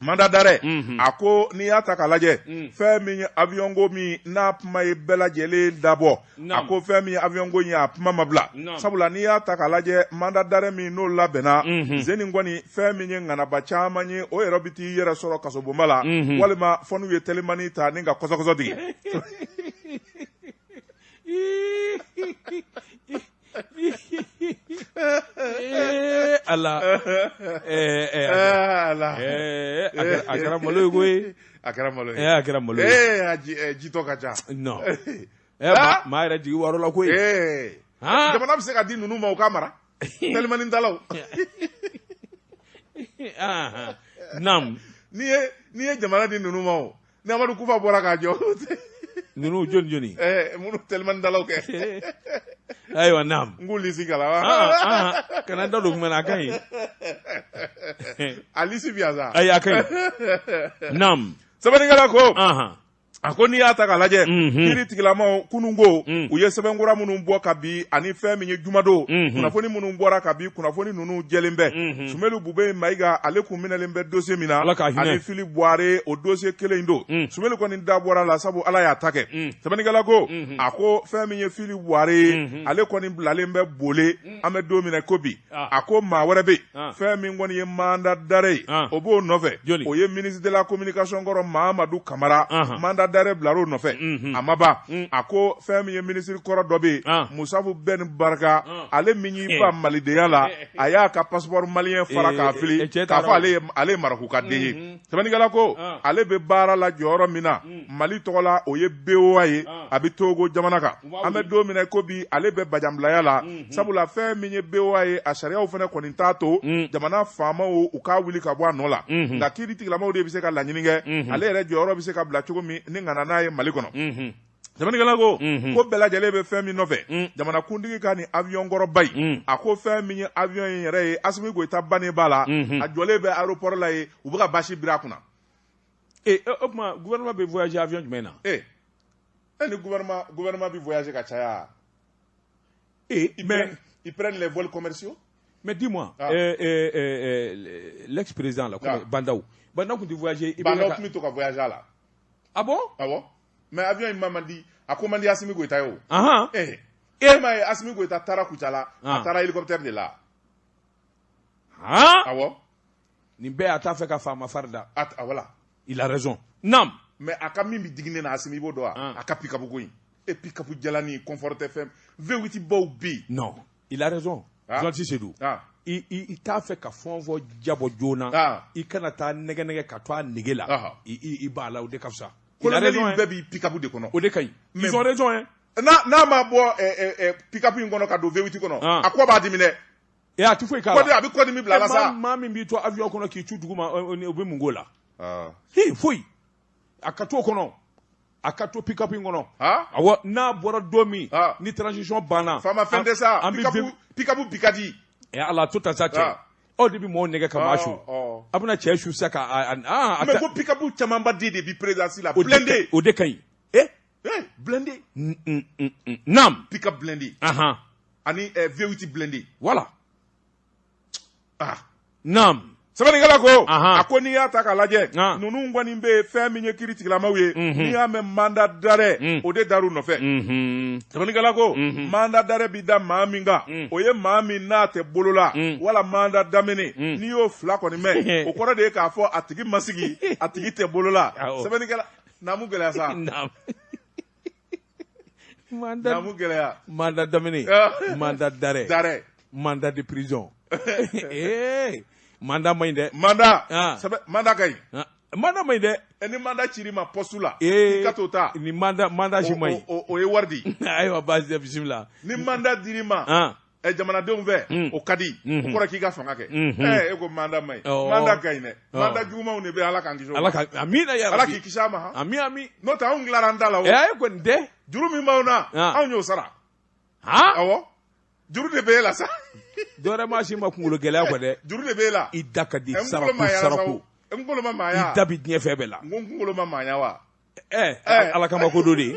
Mandat d'arrêt, a ko n'i y'a ta k'a lajɛ, fɛn min ye avion ko min n'a kuma ye bɛɛ lajɛlen dabɔ, a ko fɛn min ye avion ko in ye, a kuma ma bila, sabula n'i y'a ta k'a lajɛ, mandat d'arrêt min n'o labɛnna zeni kɔni, fɛn min ye ŋanaba caman ye, o yɛrɛ bɛ t'i yɛrɛ sɔrɔ kasobonba la, walima fɔ n'u ye telimani ta ni ka kɔsɔkɔsɔ digi.
Ala,
Ala,
a kɛra malo ye koyi.
A kɛra malo ye.
A kɛra malo ye.
Ee, jitɔ ka ca.
Non, maa yɛrɛ jigi war'o la koyi.
Jamana bɛ se ka di ninnu ma u k'a mara, telimani talaw.
Naam.
N'i ye jamana di ninnu ma, o ni Amadu Kufa bɔra k'a jɔ.
Ninnu jɔni jɔni?
Minnu telimani dalaw kɛ.
Ayiwa, naam.
N k'u lisi kalan wa.
Kana da don kuma na, a ka ɲi.
A lisi bi yan sa.
Ayi, a ka ɲi, naam.
Sɛbɛnnikɛla ko, a ko n'i y'a ta k'a lajɛ, kiiri tigilamaw kununko u ye sɛbɛnkura minnu bɔ ka bi, ani fɛn min ye jumadon kunnafoni minnu bɔra ka bi, kunnafoni ninnu jɛlen bɛ. Sumelu Bube Mayiga, ale kun minɛlen bɛ dossier min na, ani Fili Buware, o dossier kelen in don. Sumelu kɔni da bɔra la, sabu Ala y'a ta kɛ. Sɛbɛnnikɛla ko, a ko fɛn min ye Fili Buware ye, ale kɔni bilalen bɛ bole an bɛ don min na ko bi. A ko maa wɛrɛ bɛ yen, fɛn min kɔni ye mandat d'arrêt ye, o b'o nɔfɛ, o ye ministre de la communication kɔrɔ Mahamadu Kamara, mandat d'arrêt bilar'o nɔfɛ. A ma ban, a ko fɛn min ye ministre kɔrɔ dɔ bɛ yen, Musafu Bɛn Barika, ale min y'i ban malidenya la, a y'a ka passeport malien fara k'a fili k'a fɔ ale ye Maroc ka den ye. Sɛbɛnnikɛla ko ale bɛ baara la jɔyɔrɔ min na Mali tɔgɔ la, o ye BOA ye, a bɛ Togo jamana kan. An bɛ don min na ko bi, ale bɛ bajanbilaya la, sabula fɛn min ye BOA ye, a sariyaw fana kɔni t'a to jamana faamaw u k'a wuli ka bɔ a nɔ la. Nka kiiri tigilamaw de bɛ se ka laɲini kɛ, ale yɛrɛ jɔyɔrɔ bɛ se ka bila cogo min ni ka na n'a ye Mali kɔnɔ. Sɛbɛnnikɛla ko ko bɛɛ lajɛlen bɛ fɛn min nɔfɛ, jamanakuntigi ka nin avion kɔrɔba in, a ko fɛn min ye avion in yɛrɛ ye, Asimi Goyita bannen b'a la, a jɔlen bɛ aéroport la yen, u bɛ ka basi biri a kunna.
Ee, o tuma gouvernement bɛ voyager avion jumɛn na?
Ee, ni gouvernement bɛ voyager ka caya.
Ee,
mais ils prennent les vols commerciaux.
Mais dis-moi,
Ah.
L'ex-président là,
Ah.
Bah N'Daw. Bah N'Daw tun tɛ voyager.
Bah N'Daw tun bɛ to ka voyager a la.
Ah bon?
Awɔ, mais avion in ma man di, a ko man di Asimi Goïta ye o.
Ahan.
E m'a ye Asimi Goïta taara Kucala,
Ah.
a taara hélicoptère de la.
Han?
Awɔ.
Nin bɛɛ a t'a fɛ ka faama fari da.
A voilà.
Il a raison. Naam.
Mais a ka min bɛ digi ne na, Asimi, i b'o dɔn wa?
Ah.
A ka pick-up ko in e, pick-up jalani confort FM V8 baw bɛ yen.
Non, il a raison.
Ah.
Journaliste Seydou.
Ah.
I t'a fɛ ka fɛn o fɛn jabɔ joona.
Ah.
I kana taa nɛgɛ nɛgɛ ka to a nege la.
Ah.
I b'a la, o de ka fisa. Il a
Colonel
raison, hein.
bɛɛ b'i pick-up de kɔnɔ.
O de ka ɲi.
Mais-
Ils ont raison, hein.
N'a ma bɔ pick-up in kɔnɔ ka don V8 kɔnɔ,
Ah.
a kɔ b'a dimi dɛ.
E, a ti foyi k'a la.
Kɔdi, a bɛ kɔdimi bila a la sa.
Maa min b'i to avion kɔnɔ k'i cu duguma, o bɛ mun k'o la?
Ah.
Hi, foyi. A ka to o kɔnɔ. A ka to pick-up in kɔnɔ.
Ah.
Awɔ, n'a bɔra don min,
Ah.
ni transition banna.
Faama fɛn tɛ sa.
An bɛ
Pick-up, pick-up bi ka di.
Ɛ Ala, to ta sa cɛ.
Ah.
Aw de bɛ mɔɔw nɛgɛ ka maa su.
Ɔ.
A bɛna cɛ su sisan ka a
Mais ko pick-up camanba den de bi présidence la.
O de
Blindé.
O de ka ɲi. Eh?
Eh, blindé.
Naam.
Pick-up blindé.
Ahan.
Ani V8 blindé.
Voilà.
Ah.
Naam.
Sɛbɛnnikɛla ko,
Ahan.
a ko n'i y'a ta k'a lajɛ,
Ah.
ninnu kɔni bɛ yen, fɛn min ye kiiri tigilamaw ye, n'i y'a mɛn mandat d'arrêt, o de dar'u nɔfɛ. Sɛbɛnnikɛla ko, mandat d'arrêt bi da maa min kan, o ye maa min n'a tɛ bolo la, wala mandat d'amener. N'i y'o fila kɔni mɛn, o kɔrɔ de ye k'a fɔ a tigi ma sigi, a tigi tɛ bolo la.
Awɔ.
Sɛbɛnnikɛla naamu gɛlɛya sa.
Naam. Mandat
Naamu gɛlɛya.
Mandat d'amener.
Ah.
Mandat d'arrêt.
D'arrêt.
Mandat de prison. Eh, mandat man ɲi dɛ.
Mandat.
Ah.
Sɛbɛn mandat ka ɲi.
Ah, mandat man ɲi dɛ.
Ni mandat cir'i ma poste la,
Eh,
i ka t'o ta.
Ni mandat si man ɲi.
O ye wari di.
Ayiwa, baasi tɛ, bisimila.
Ni mandat dir'i ma
Ah.
jamanadenw fɛ, o ka di, o kɔrɔ k'i ka fanga kɛ. E ko mandat man ɲi. Mandat ka ɲi dɛ. Mandat jugumanw de bɛ, Ala k'an kisi o ma.
Ala ka amina ya
Ala
Rabbi.
k'i kisi a ma han.
Ami ami.
N'o tɛ, anw tilara an ta la o.
Eh, ayi kɔni tɛ.
Juru min b'anw na,
Ah.
anw y'o sara.
Han?
Awɔ, juru de bɛ e la sa.
Dɔwɛrɛ maa si ma kunkolo gɛlɛya kɔ dɛ.
Juru de bɛ e la.
I da ka di
N kunkolo
sarako
ma yala sa
sarako.
o. N kunkolo ma maaya.
I da bi diɲɛ fɛn bɛɛ la.
N ko n kunkolo ma maaya wa?
Eh,
Eh.
Ala kama ko dɔ de ye.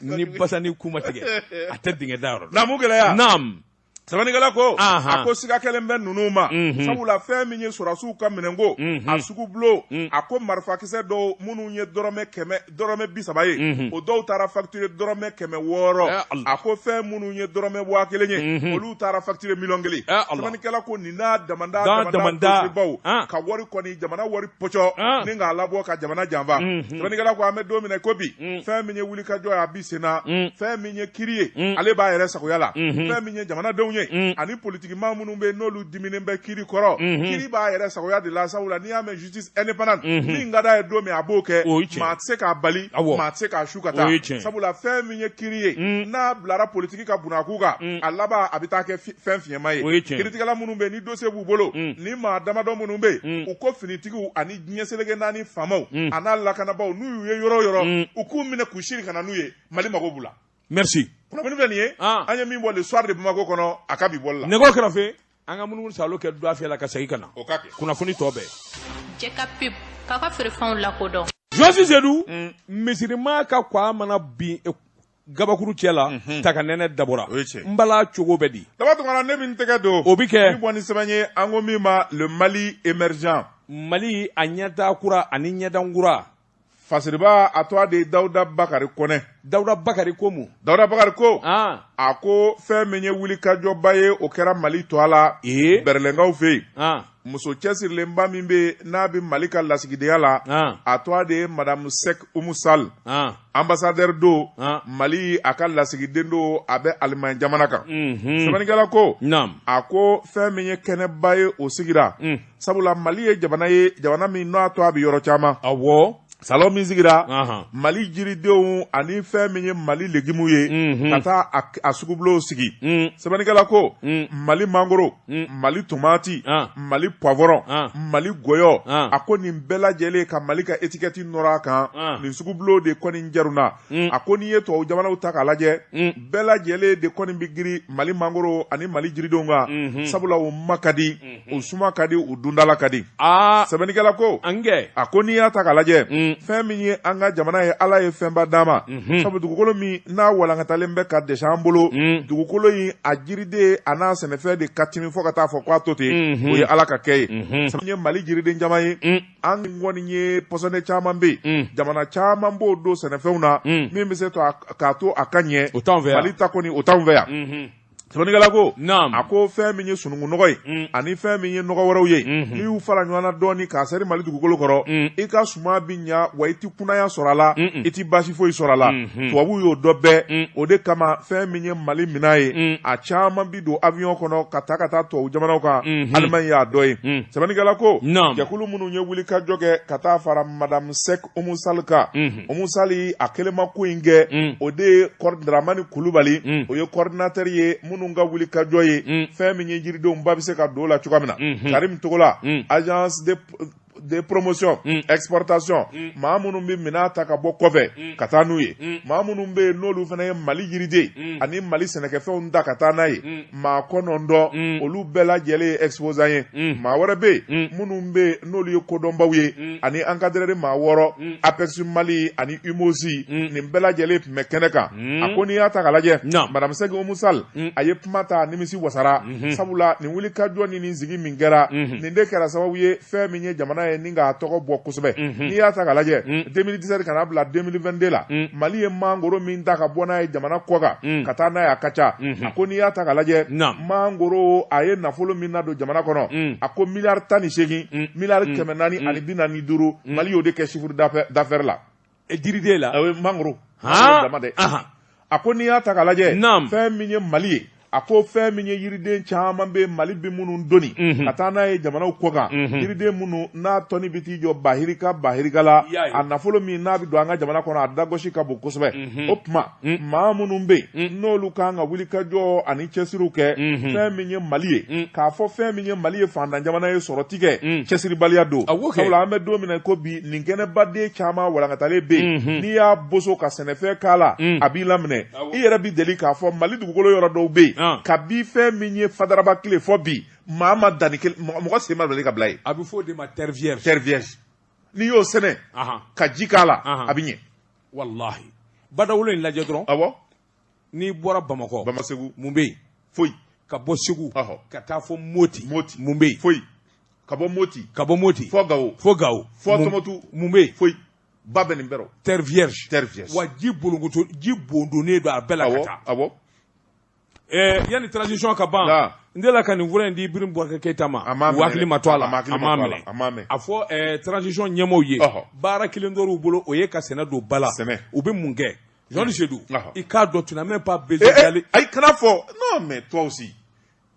Ni basa ni kuma tigɛ, a tɛ dingɛ da yɔrɔ dɔn.
Naamu gɛlɛya.
Naam.
Sɛbɛnnikɛla ko,
Ahan.
a ko siga kɛlen bɛ ninnu ma, sabula fɛn min ye sɔrɔdasiw ka minɛnko a sugubulon, a ko marifakisɛ dɔw minnu ye dɔrɔmɛ 100, dɔrɔmɛ 30 ye, o dɔw taara facture dɔrɔmɛ 600.
Eh, Allah.
A ko fɛn minnu ye dɔrɔmɛ 1000 ye, olu taara facture miliyɔn 1.
Eh, Allah.
Sɛbɛnnikɛla ko nin n'a damanda
Dan
damanda
damanda.
dossier
Ah.
ka wari kɔni, jamana wari pɔcɔ
Ah.
ni k'a labɔ ka jamana janfa. Sɛbɛnnikɛla ko an bɛ don min na i ko bi, fɛn min ye wulikajɔ ye, a bi sen na. Fɛn min ye kiri ye, ale b'a yɛrɛ sagoya la. Fɛn min ye jamanadenw ye ani politikimaa minnu bɛ yen n'olu diminen bɛ kiri kɔrɔ, kiri b'a yɛrɛ sagoya de la, sabula n'i y'a mɛn justice indépendante, min ka d'a ye don min, a b'o kɛ.
O ye tiɲɛ.
Maa tɛ se k'a bali,
Awɔ.
maa tɛ se k'a su ka taa,
O ye tiɲɛ.
sabula fɛn min ye kiri ye, n'a bilara politiki ka bunakun kan, a laban a bɛ taa kɛ fɛn fiɲɛma ye.
O ye tiɲɛ.
Kiritigɛla minnu bɛ yen ni dossier b'u bolo, ni maa damadɔ minnu bɛ yen, u ko finitigiw ani diɲɛ seleke naani faamaw a n'a lakanabaaw, n'u y'u ye yɔrɔ o yɔrɔ, u k'u minɛ k'u siri ka na n'u ye, Mali mago b'u la.
Merci.
Kunnafoni filɛ nin ye,
Ah.
an ye min bɔ Le Soir de Bamako kɔnɔ, a ka bi bɔli la.
Nɛgɛw kɛrɛfɛ, an ka munumunu salo kɛ dɔ fiyɛ la ka segin ka na.
O ka kɛ.
Kunnafoni tɔ bɛɛ.
Jɛ ka pub k'a ka feerefɛnw lakodɔn.
Josi Sedu, misirima ka kwa mana bin gabakuru cɛ la, ta ka nɛnɛ dabɔra.
O ye tiɲɛ.
N bala cogo bɛ di?
Daba Tunkara, ne bɛ n tɛgɛ don.
O bi kɛ.
Min bɔ ni sɛbɛn ye, an ko min ma Le Mali émergent.
Mali a ɲɛta kura ani ɲɛdan kura.
Fasiriba, a tɔgɔ de ye Dawuda Bakari Kɔnɛ.
Dawuda Bakari ko mun?
Dawuda Bakari ko,
Ah.
a ko fɛn min ye wulikajɔba ye, o kɛra Mali tɔ la,
Ee.
Bɛrɛlɛnkaw fɛ yen.
Ah.
Muso cɛsirilenba min bɛ yen n'a bɛ Mali ka lasigidenya la,
Ah.
a tɔgɔ de ye Madame Sek Umu Sall.
Ah.
Ambassadeur don
Ah.
Mali, a ka lasigiden don, a bɛ Alimaɲi jamana kan. Sɛbɛnnikɛla ko,
Naam.
a ko fɛn min ye kɛnɛba ye, o sigira, sabula Mali ye jamana ye, jamana min n'a tɔ a bɛ yɔrɔ caman.
Awɔ.
Salon min sigira,
Ahan.
Mali jiridenw ani fɛn min ye Mali legimuw ye, ka taa a sugubulow sigi. Sɛbɛnnikɛla ko, Mali mangoro, Mali tomati,
Ah.
Mali poivron,
Ah.
Mali gɔyɔ,
Ah.
a ko nin bɛɛ lajɛlen ka Mali ka étiquette nɔrɔ a kan.
Ah.
Nin sugubulow de kɔni jaruna. A ko n'i ye tubabu jamanaw ta k'a lajɛ, bɛɛ lajɛlen de kɔni bɛ giri Mali mangoro ani Mali jiridenw kan, sabula u ma ka di, u suma ka di, u dundala ka di.
Ah.
Sɛbɛnnikɛla ko,
An kɛ.
a ko n'i y'a ta k'a lajɛ Fɛn min ye an ka jamana ye, Ala ye fɛnba d'an ma, sabu dugukolo min n'a walankatalen bɛ ka dɛsɛ an bolo, dugukolo in a jiriden a n'a sɛnɛfɛn de ka timi fo ka taa fɔ k'a to ten, o ye Ala ka kɛ ye. Sabu ye Mali jiriden caman ye, an kɔni ye pɔsɔni caman bɛ yen, jamana caman b'o don sɛnɛfɛnw na min bɛ se k'a to a ka ɲɛ.
O t'anw fɛ yan.
Mali ta kɔni, o t'anw fɛ yan. Sɛbɛnnikɛla ko, a ko fɛn min ye sununkun nɔgɔ ye ani fɛn min ye nɔgɔ wɛrɛw ye, n'i y'u fara ɲɔgɔn na dɔɔni k'a seri Mali dugukolo kɔrɔ, i ka suman bɛ ɲa, wa i tɛ kunaya sɔrɔ a la, i tɛ baasi foyi sɔrɔ a la. Tubabuw y'o dɔn bɛɛ. O de kama, fɛn min ye Mali minan ye, a caman bɛ don avion kɔnɔ ka taa ka taa tubabu jamanaw kan. Allemagne y'a dɔ ye. Sɛbɛnnikɛla ko, jɛkulu minnu ye wulikajɔ kɛ ka taa fara Madame Seck Oumou Sall kan, Oumou Sall a kelen ma ko in kɛ, o de ye Dramani Kulubali, o ye coordinateur ye minnu ka wulikajɔ ye fɛn min ye jiridenw ba bɛ se ka don o la cogoya min na. Karim Togola, agence de promotion exportation, maa minnu bɛ minɛn ta ka bɔ kɔfɛ ka taa n'u ye, maa minnu bɛ yen n'olu fana ye Mali jiriden ani Mali sɛnɛkɛfɛnw ta ka taa n'a ye, maa 9, olu bɛɛ lajɛlen ye exposant ye. Maa wɛrɛ bɛ yen minnu bɛ yen n'olu ye kodɔnbaw ye, ani encadreur maa 6, APEX Mali ani UMOS, nin bɛɛ lajɛlen tun bɛ kɛnɛ kan. A ko n'i y'a ta k'a lajɛ, Madame Seck Oumou Sall a ye kuma ta, nimisi wasara, sabula nin wulikajɔ ni nin sigi min kɛra, nin de kɛra sababu ye fɛn min ye jamana ye ni k'a tɔgɔ bɔ kosɛbɛ. N'i y'a ta k'a lajɛ, 2017 ka n'a bila 2022 la, Mali ye mangoro min ta ka bɔ n'a ye jamana kɔ kan ka taa n'a ye, a ka ca. A ko n'i y'a ta k'a lajɛ, mangoro a ye nafolo min nadon jamana kɔnɔ, a ko miliyari 18, miliyari 445, Mali y'o de kɛ chiffre d'affaires la.
Jiriden la.
O ye mangoro dama dɛ. A ko n'i y'a ta k'a lajɛ, fɛn min ye Mali ye, a ko fɛn min ye yiriden caman bɛ Mali bɛ minnu doni ka taa n'a ye jamanaw kɔ kan, yiriden minnu n'a tɔni bɛ t'i jɔ bahirika bahirika la, a nafolo min n'a bɛ don an ka jamana kɔnɔ, a dagosi ka bon kosɛbɛ. O tuma, maa minnu bɛ yen n'olu kan ka wulikajɔ ani cɛsiriw kɛ fɛn min ye Mali ye, k'a fɔ fɛn min ye Mali ye fantan jamana ye, sɔrɔ ti kɛ, cɛsiribaliya don. Sabula an bɛ don min na ko bi, nin kɛnɛbaden caman walankatalen bɛ yen, n'i y'a boso ka sɛnɛfɛn k'a la, a b'i laminɛ. I yɛrɛ bɛ deli k'a fɔ Mali dugukolo yɔrɔ dɔw bɛ yen, kabi fɛn min ye Fadaraba tile fɔ bi, maa ma danni mɔgɔ sen ma deli ka bila yen.
A bɛ fɔ o de ma terre vierge.
Terre vierge, n'i y'o sɛnɛ ka ji k'a la, a bɛ ɲɛ.
Walahi, badawolo in lajɛ dɔrɔn. N'i bɔra Bamakɔ,
Bamakɔ, Segu,
mun bɛ yen?
Foyi.
Ka bɔ Segu ka taa fɔ Moti,
Moti,
mun bɛ yen?
Foyi. Ka bɔ Moti,
ka bɔ Moti
fɔ Gawo,
fo Gawo,
fɔ Tɔmɔtu,
mun bɛ yen?
Foyi. Ba bɛ nin bɛɛ rɔ.
Terre vierge.
Terre vierge.
Wa ji bolonkoto, ji bondonnen don a bɛɛ la ka taa. Yanni transition ka ban, n delila ka nin fura in di Ibrahim Boubacar Keïta ma, u hakili ma to a la, a m'a minɛ. A fɔ transition ɲɛmaaw ye, baara kelen dɔrɔn u bolo, o ye ka sɛnɛ don ba la. U bɛ mun kɛ? Jean Seydou, i k'a dɔn, tu n'as même pas besoin d'aller.
Ayi, kana fɔ. Non, mais toi aussi,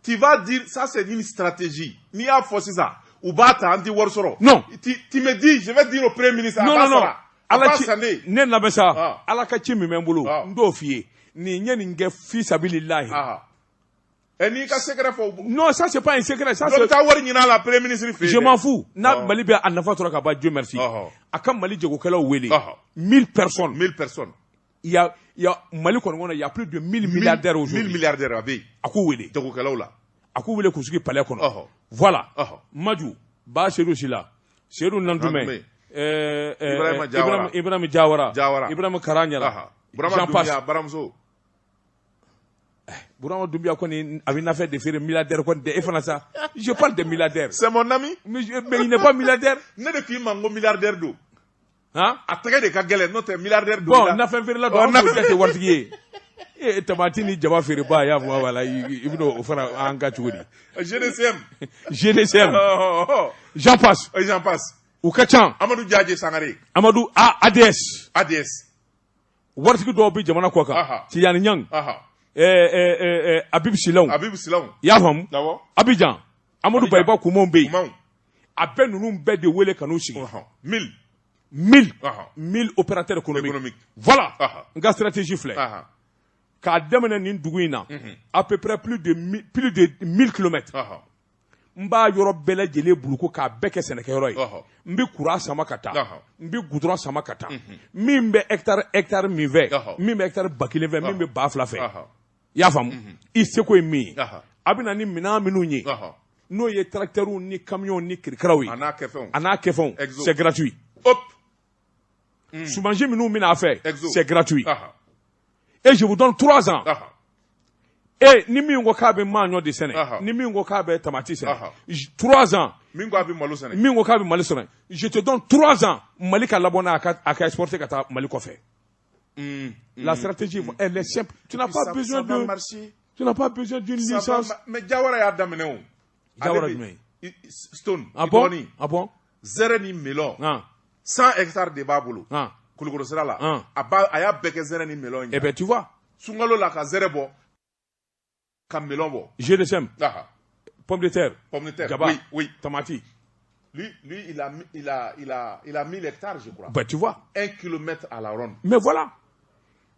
tu vas dire ça, c'est une stratégie. N'i y'a fɔ sisan, u b'a ta, an tɛ wari sɔrɔ.
Non.
Tu me dis, je vais dire au premier ministre.
Non, non, non, Ala ci ne labɛn sa, Ala ka ci min bɛ n bolo, n t'o f'i ye. Nin ye nin kɛ fi sabililahi.
Ɛ, n'i ka secret fɔ.
Non, ça c'est pas un secret, ça
c'est. Dɔ bɛ taa wari ɲini a la premier ministre fɛ yen.
Je m'en fous. N'a Mali bɛ a nafa sɔrɔ ka ban, Dieu merci. A ka Mali jagokɛlaw wele. 1000 personnes.
1000 personnes.
Il y a Mali kɔni kɔnɔ, il y a plus de 1000 milliardaires aujourd'hui.
1000 milliardaires a bɛ yen.
A k'u wele.
Jagokɛlaw la.
A k'u wele k'u sigi palais kɔnɔ. Voilà. Maju Ba Seydou Sila, Seydou Nantoumɛ.
Ibrahima Diawara.
Ibrahima Diawara.
Diawara.
Ibrahima Karaɲara.
Burama Doumbia, baramuso.
Burama Doumbia kɔni a bɛ nafɛn de feere, milliardaire kɔni tɛ e fana sa. Je parle de milliardaire.
C'est mon ami.
Mais il n'est pas milliardaire.
Ne de k'i ma n ko milliardaire don.
Han?
A tɛgɛ de ka gɛlɛn, n'o tɛ milliardaire don.
Bon, nafɛn feerela don, an b'o jate waritigi ye. E tamati ni jaba feereba y'a fɔ, wala i bɛn'o o fara an kan cogo di?
GDCM.
GDCM. J'en passe.
J'en passe.
U ka ca.
Amadou Diadje Sangare.
Amadou A ADS.
ADS.
Waritigi dɔw bɛ jamana kɔ kan. Tijani Ɲang. Habib Silaw.
Habib Silaw.
I y'a faamu? Abidjan. Amadou Bayiba Kumanw bɛ yen. A bɛɛ ninnu bɛɛ de wele ka n'u sigi.
1000.
1000. 1000 opérateurs économiques. Voilà. N ka stratégie filɛ. K'a daminɛ nin dugu in na, à peu près plus de 1000 kilomètres. N b'a yɔrɔ bɛɛ lajɛlen buluko k'a bɛɛ kɛ sɛnɛkɛyɔrɔ ye. N bɛ courant sama ka taa, n bɛ goudron sama ka taa. Min bɛ hectare min fɛ, min bɛ hectare 1000 fɛ, min bɛ 2000 fɛ, i y'a faamu, i seko ye min ye, a bɛ na ni minɛn minnu ye, n'o ye tracteurs ni camions ni kirikaraw ye,
a n'a kɛfɛnw,
a n'a kɛfɛnw, c'est gratuit.
Hop.
Sumansi minnu bɛna a fɛ, c'est gratuit. Et je vous donne 3 ans. E ni min ko k'a bɛ maɲɔ de sɛnɛ, ni min ko k'a bɛ tamati sɛnɛ, 3 ans.
Min ko a bɛ malo sɛnɛ.
Min ko k'a bɛ malo sɛnɛ, je te donne 3 ans. Mali ka labɔ n'a a ka exporter ka taa Mali kɔfɛ. La stratégie, elle est simple. Tu n'as pas besoin de tu n'as pas besoin d'une licence.
Mais Jawara y'a daminɛ o.
Jawara jumɛn?
Stone.
Ah bon? Ah bon?
Zɛrɛ ni melon. 100 hectares de b'a bolo. Kulukoro sira la. A b'a a y'a bɛɛ kɛ zɛrɛ ni melon ye.
Eh ben tu vois.
Sunkalo la ka zɛrɛ bɔ. Ka melon bɔ.
GDSM. Pomme de terre.
Pomme de terre.
Jaba.
Oui, oui.
Tomate.
Lui, il a 1000 hectares, je crois.
Ben, tu vois.
1 kilomètre à la ronde.
Mais voilà.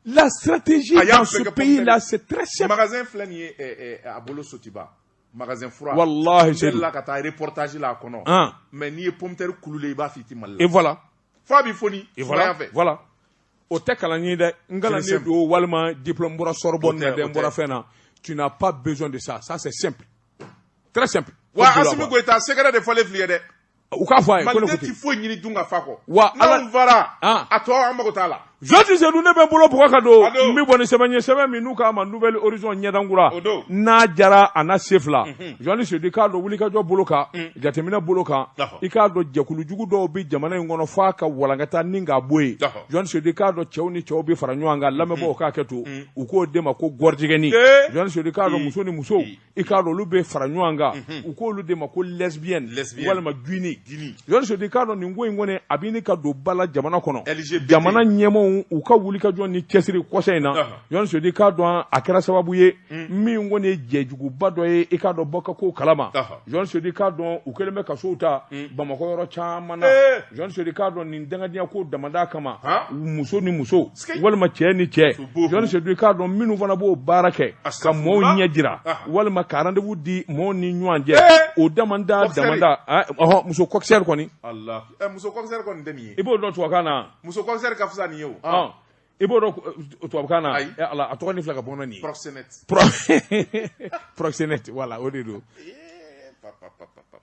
La stratégie dans ce pays-là, c'est très simple.
Magasin filɛ nin ye a bolo Sotiba. Magasin fura.
Wallahi,
c'est la ka taa reportage la a kɔnɔ. Mais n'i ye pomme de terre kululen i b'a fɔ i ti Mali la.
Et voilà.
F'a b'i foni.
Et voilà. Voilà. O tɛ kalan ye dɛ. N kalannen don walima diplôme bɔra Sorbonne na dɛ, n bɔra fɛn na. Tu n'as pas besoin de ça. Ça, c'est simple. Très simple.
Wa Assimi Goïta, secret de fɔlen filɛ dɛ.
U k'a fɔ a ye ko ne ko
ten. Maliden ti foyi ɲini dun ka fa kɔ.
Wa
ala n'anw fara. A tɔ an mago t'a la.
Jɔnti Seydou, ne bɛ n bolo bugɔ ka don n bɛ bɔ ni sɛbɛn ye, sɛbɛn min n'u k'a ma Nouvel Horizon ɲɛdankura n'a jara a n'a sen fila. Jɔnti Seydou, i k'a dɔn wulikajɔ bolo kan, jateminɛ bolo kan, i k'a dɔn jɛkulujugu dɔw bɛ jamana in kɔnɔ f'a ka walankata ni k'a bɔ yen. Jɔnti Seydou, i k'a dɔn cɛw ni cɛw bɛ fara ɲɔgɔn kan, lamɛnbaaw k'a kɛ to, u k'o de ma ko gɔrijɛgɛni. Jɔnti Seydou, i k'a dɔn muso ni muso, i k'a dɔn olu bɛ fara ɲɔgɔn kan, u k'olu de ma ko lesbienne walima guinée. Jɔnti Seydou, i k'a dɔn nin ko in kɔni a bɛ ɲini ka don ba la jamana kɔnɔ. Jamana ɲɛmaaw u ka wulikajɔ ni cɛsiri kɔsɛ in na, Jɔnti Seydou, i k'a dɔn a kɛra sababu ye min kɔni ye jɛjuguba dɔ ye, i k'a dɔn bɔ ka ko kalama. Jɔnti Seydou, i k'a dɔn u kɛlen bɛ ka sow ta Bamakɔ yɔrɔ caman na. Jɔnti Seydou, i k'a dɔn nin dangadenya ko damada kama, muso ni muso walima cɛ ni cɛ. Jɔnti Seydou, i k'a dɔn minnu fana b'o baara kɛ ka mɔɔw ɲɛ jira walima ka rendez-vous di mɔɔw ni ɲɔgɔn cɛ, o damada damada. Ɔhɔn, muso coxeur kɔni.
Muso coxeur kɔni tɛ nin ye.
I b'o dɔn tubabukan na.
Muso coxeur ka fisa nin ye o.
I b'o dɔn tubabukan na. Ala, a tɔgɔ ni filɛ ka bɔ nin ye.
Proxénète.
Proxénète, voilà, o de don.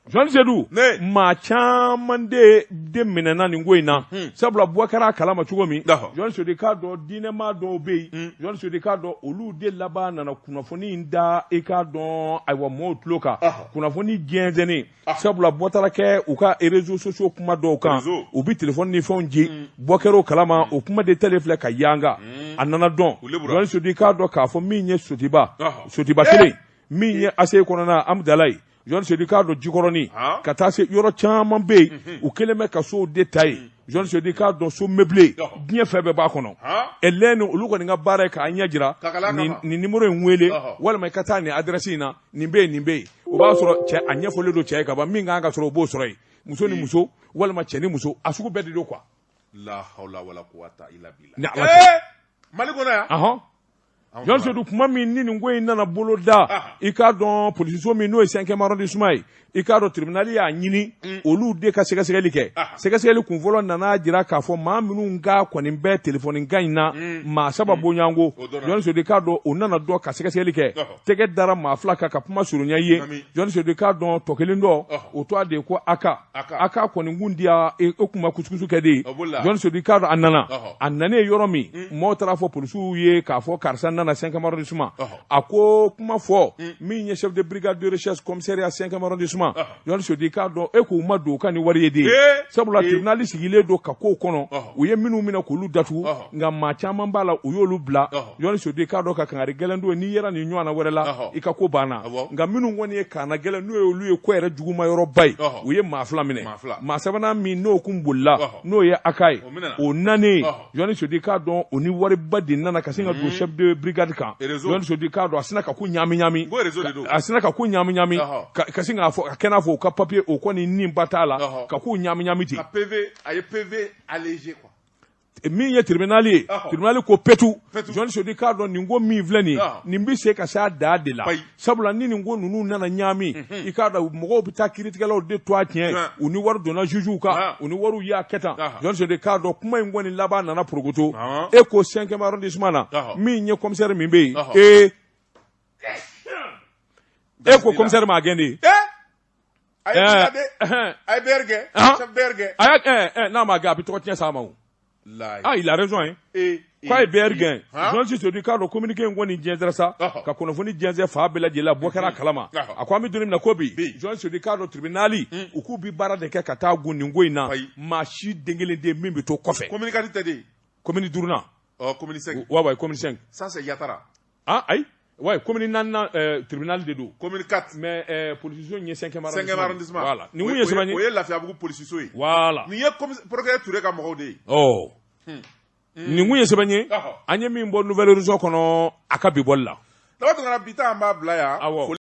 Jɔnti Seydou, maa caman de minɛna nin ko in na, sabula bɔ kɛra a kalama cogo min. Jɔnti Seydou, i k'a dɔn diinɛmaa dɔw bɛ yen. Jɔnti Seydou, i k'a dɔn olu de laban nana kunnafoni in da, i k'a dɔn ayiwa mɔɔw tulo kan, kunnafoni jɛnsɛnnen, sabula bɔ taara kɛ u ka réseaux sociaux kuma dɔw kan, u bɛ téléphone ni fɛnw ci, bɔ kɛra o kalama, o kuma de talen filɛ ka yanga, a nana dɔn. Jɔnti Seydou, i k'a dɔn k'a fɔ min ye Sotiba, Sotiba kelen min ye ACI kɔnɔna Amudalayi. Jɔnti Seydou, i k'a dɔn Jikɔrɔni ka taa se yɔrɔ caman bɛ yen, u kɛlen bɛ ka sow de ta yen. Jɔnti Seydou, i k'a dɔn so meublé diɲɛ fɛn bɛɛ b'a kɔnɔ. Ɛlɛni olu kɔni ka baara ye k'a ɲɛ jira nin numéro in wele walima i ka taa nin adresse in na, nin bɛ yen, nin bɛ yen. O b'a sɔrɔ cɛ a ɲɛfɔlen don cɛ ye ka ban, min kan ka sɔrɔ o b'o sɔrɔ yen. Muso ni muso walima cɛ ni muso, a sugu bɛɛ de don quoi.
La hawla wala quwwata illa billah.
Ni Ala cɛ.
Mali kɔnɔ yan.
Jɔnti Seydou, kuma min ni nin ko in nana bolo da, i k'a dɔn polisiso min n'o ye 5e arrondissement ye, i k'a dɔn tribunal y'a ɲini olu de ka sɛgɛsɛgɛli kɛ. Sɛgɛsɛgɛli kunfɔlɔ nana jira k'a fɔ maa minnu ka kɔni bɛ téléphone kan in na, maa 3 bɔɲɔgɔnko. Jɔnti Seydou, i k'a dɔn o nana dɔn ka sɛgɛsɛgɛli kɛ, tɛgɛ dara maa 2 kan ka kuma surunya i ye. Jɔnti Seydou, i k'a dɔn tɔ kelen dɔ, o tɔgɔ de ye ko Aka. Aka kɔni kun diya o kun ma kusukusu kɛ de ye. Jɔnti Seydou, i k'a dɔn a nana, a nanen yɔrɔ min, mɔɔw taara fɔ polisiw ye k'a fɔ karisa nana 5e arrondissement. A ko kuma fɔ min ye chef de brigade de recherche commissariat 5e arrondissement. Jɔnti Seydou, i k'a dɔn e k'u ma don u ka ni wari ye de ye, sabula tribunal sigilen don ka kow kɔnɔ, u ye minnu minɛ k'olu datugu, nka maa caman b'a la u y'olu bila. Jɔnti Seydou, i k'a dɔn ka kangari gɛlɛn don, n'i yera nin ɲɔgɔnna wɛrɛ la, i ka ko banna. Nka minnu kɔni ye kaana gɛlɛn, n'o ye olu ye ko yɛrɛ juguma yɔrɔba ye, u ye maa 2 minɛ. Maa 3nan min n'o kun bolila, n'o ye Aka ye, o nanen Jɔnti Seydou, i k'a dɔn o ni wariba de nana ka sin ka don chef de brigade kan. Jɔnti Seydou, i k'a dɔn a sina ka ko ɲaami ɲaami, a sina ka ko ɲaami ɲaami ka sin k'a fɔ a kɛ n'a fɔ u ka papier o kɔni nin ba t'a la, ka ko ɲaami ɲaami ten.
Ka PV, a ye PV allégé quoi.
Min ye tribunal ye, tribunal ko petu. Jɔnti Seydou, i k'a dɔn nin ko min filɛ nin ye, nin bɛ se ka s'a da de la, sabula ni nin ko ninnu nana ɲaami, i k'a dɔn mɔgɔw bɛ taa kiiritigɛlaw de to a tiɲɛ, u ni wari donna jugew kan, u ni wariw y'a kɛ tan. Jɔnti Seydou, i k'a dɔn kuma in kɔni laban nana porokoto. E ko 5e arrondissement na, min ye commissaire min bɛ yen, e ko commissaire m'a gɛn de ye.
A ye BR kɛ, chef BR kɛ.
A y'a n'a m'a gɛn, a bɛ tɔgɔ tiɲɛ s'a ma o. Ah, il a raison, hein. K'a ye BR gɛn. Journaliste Seydou k'a dɔn communiqué in kɔni jɛnsɛra sa, ka kunnafoni jɛnsɛn fan bɛɛ lajɛlen la, bɔ kɛra a kalama. A ko an bɛ don min na ko bi, journaliste Seydou k'a dɔn tribunal u k'u bi baara de kɛ ka taa gun nin ko in na, maa si den kelen tɛ min bɛ to kɔfɛ.
Commune 4 tɛ de?
Commune duurunan.
Ɔ, commune 5.
Ouais, commune 5.
Ça, c'est Yatara.
Ah, ayi. Ouais, commune naaninan tribunal de don.
Commune 4.
Mais polisiso in ye 5e arrondissement.
5e arrondissement.
Voilà. Nin kun ye sɛbɛn ye.
O ye Lafiyabugu polisiso ye.
Voilà.
Nin ye procureur Ture ka mɔgɔw de ye.
Ɔ. Nin kun ye sɛbɛn ye. An ye min bɔ Nouvel Horizon kɔnɔ a ka bi bɔli la.
Daba Tunkara, bi ta an b'a bila yan.
Awɔ.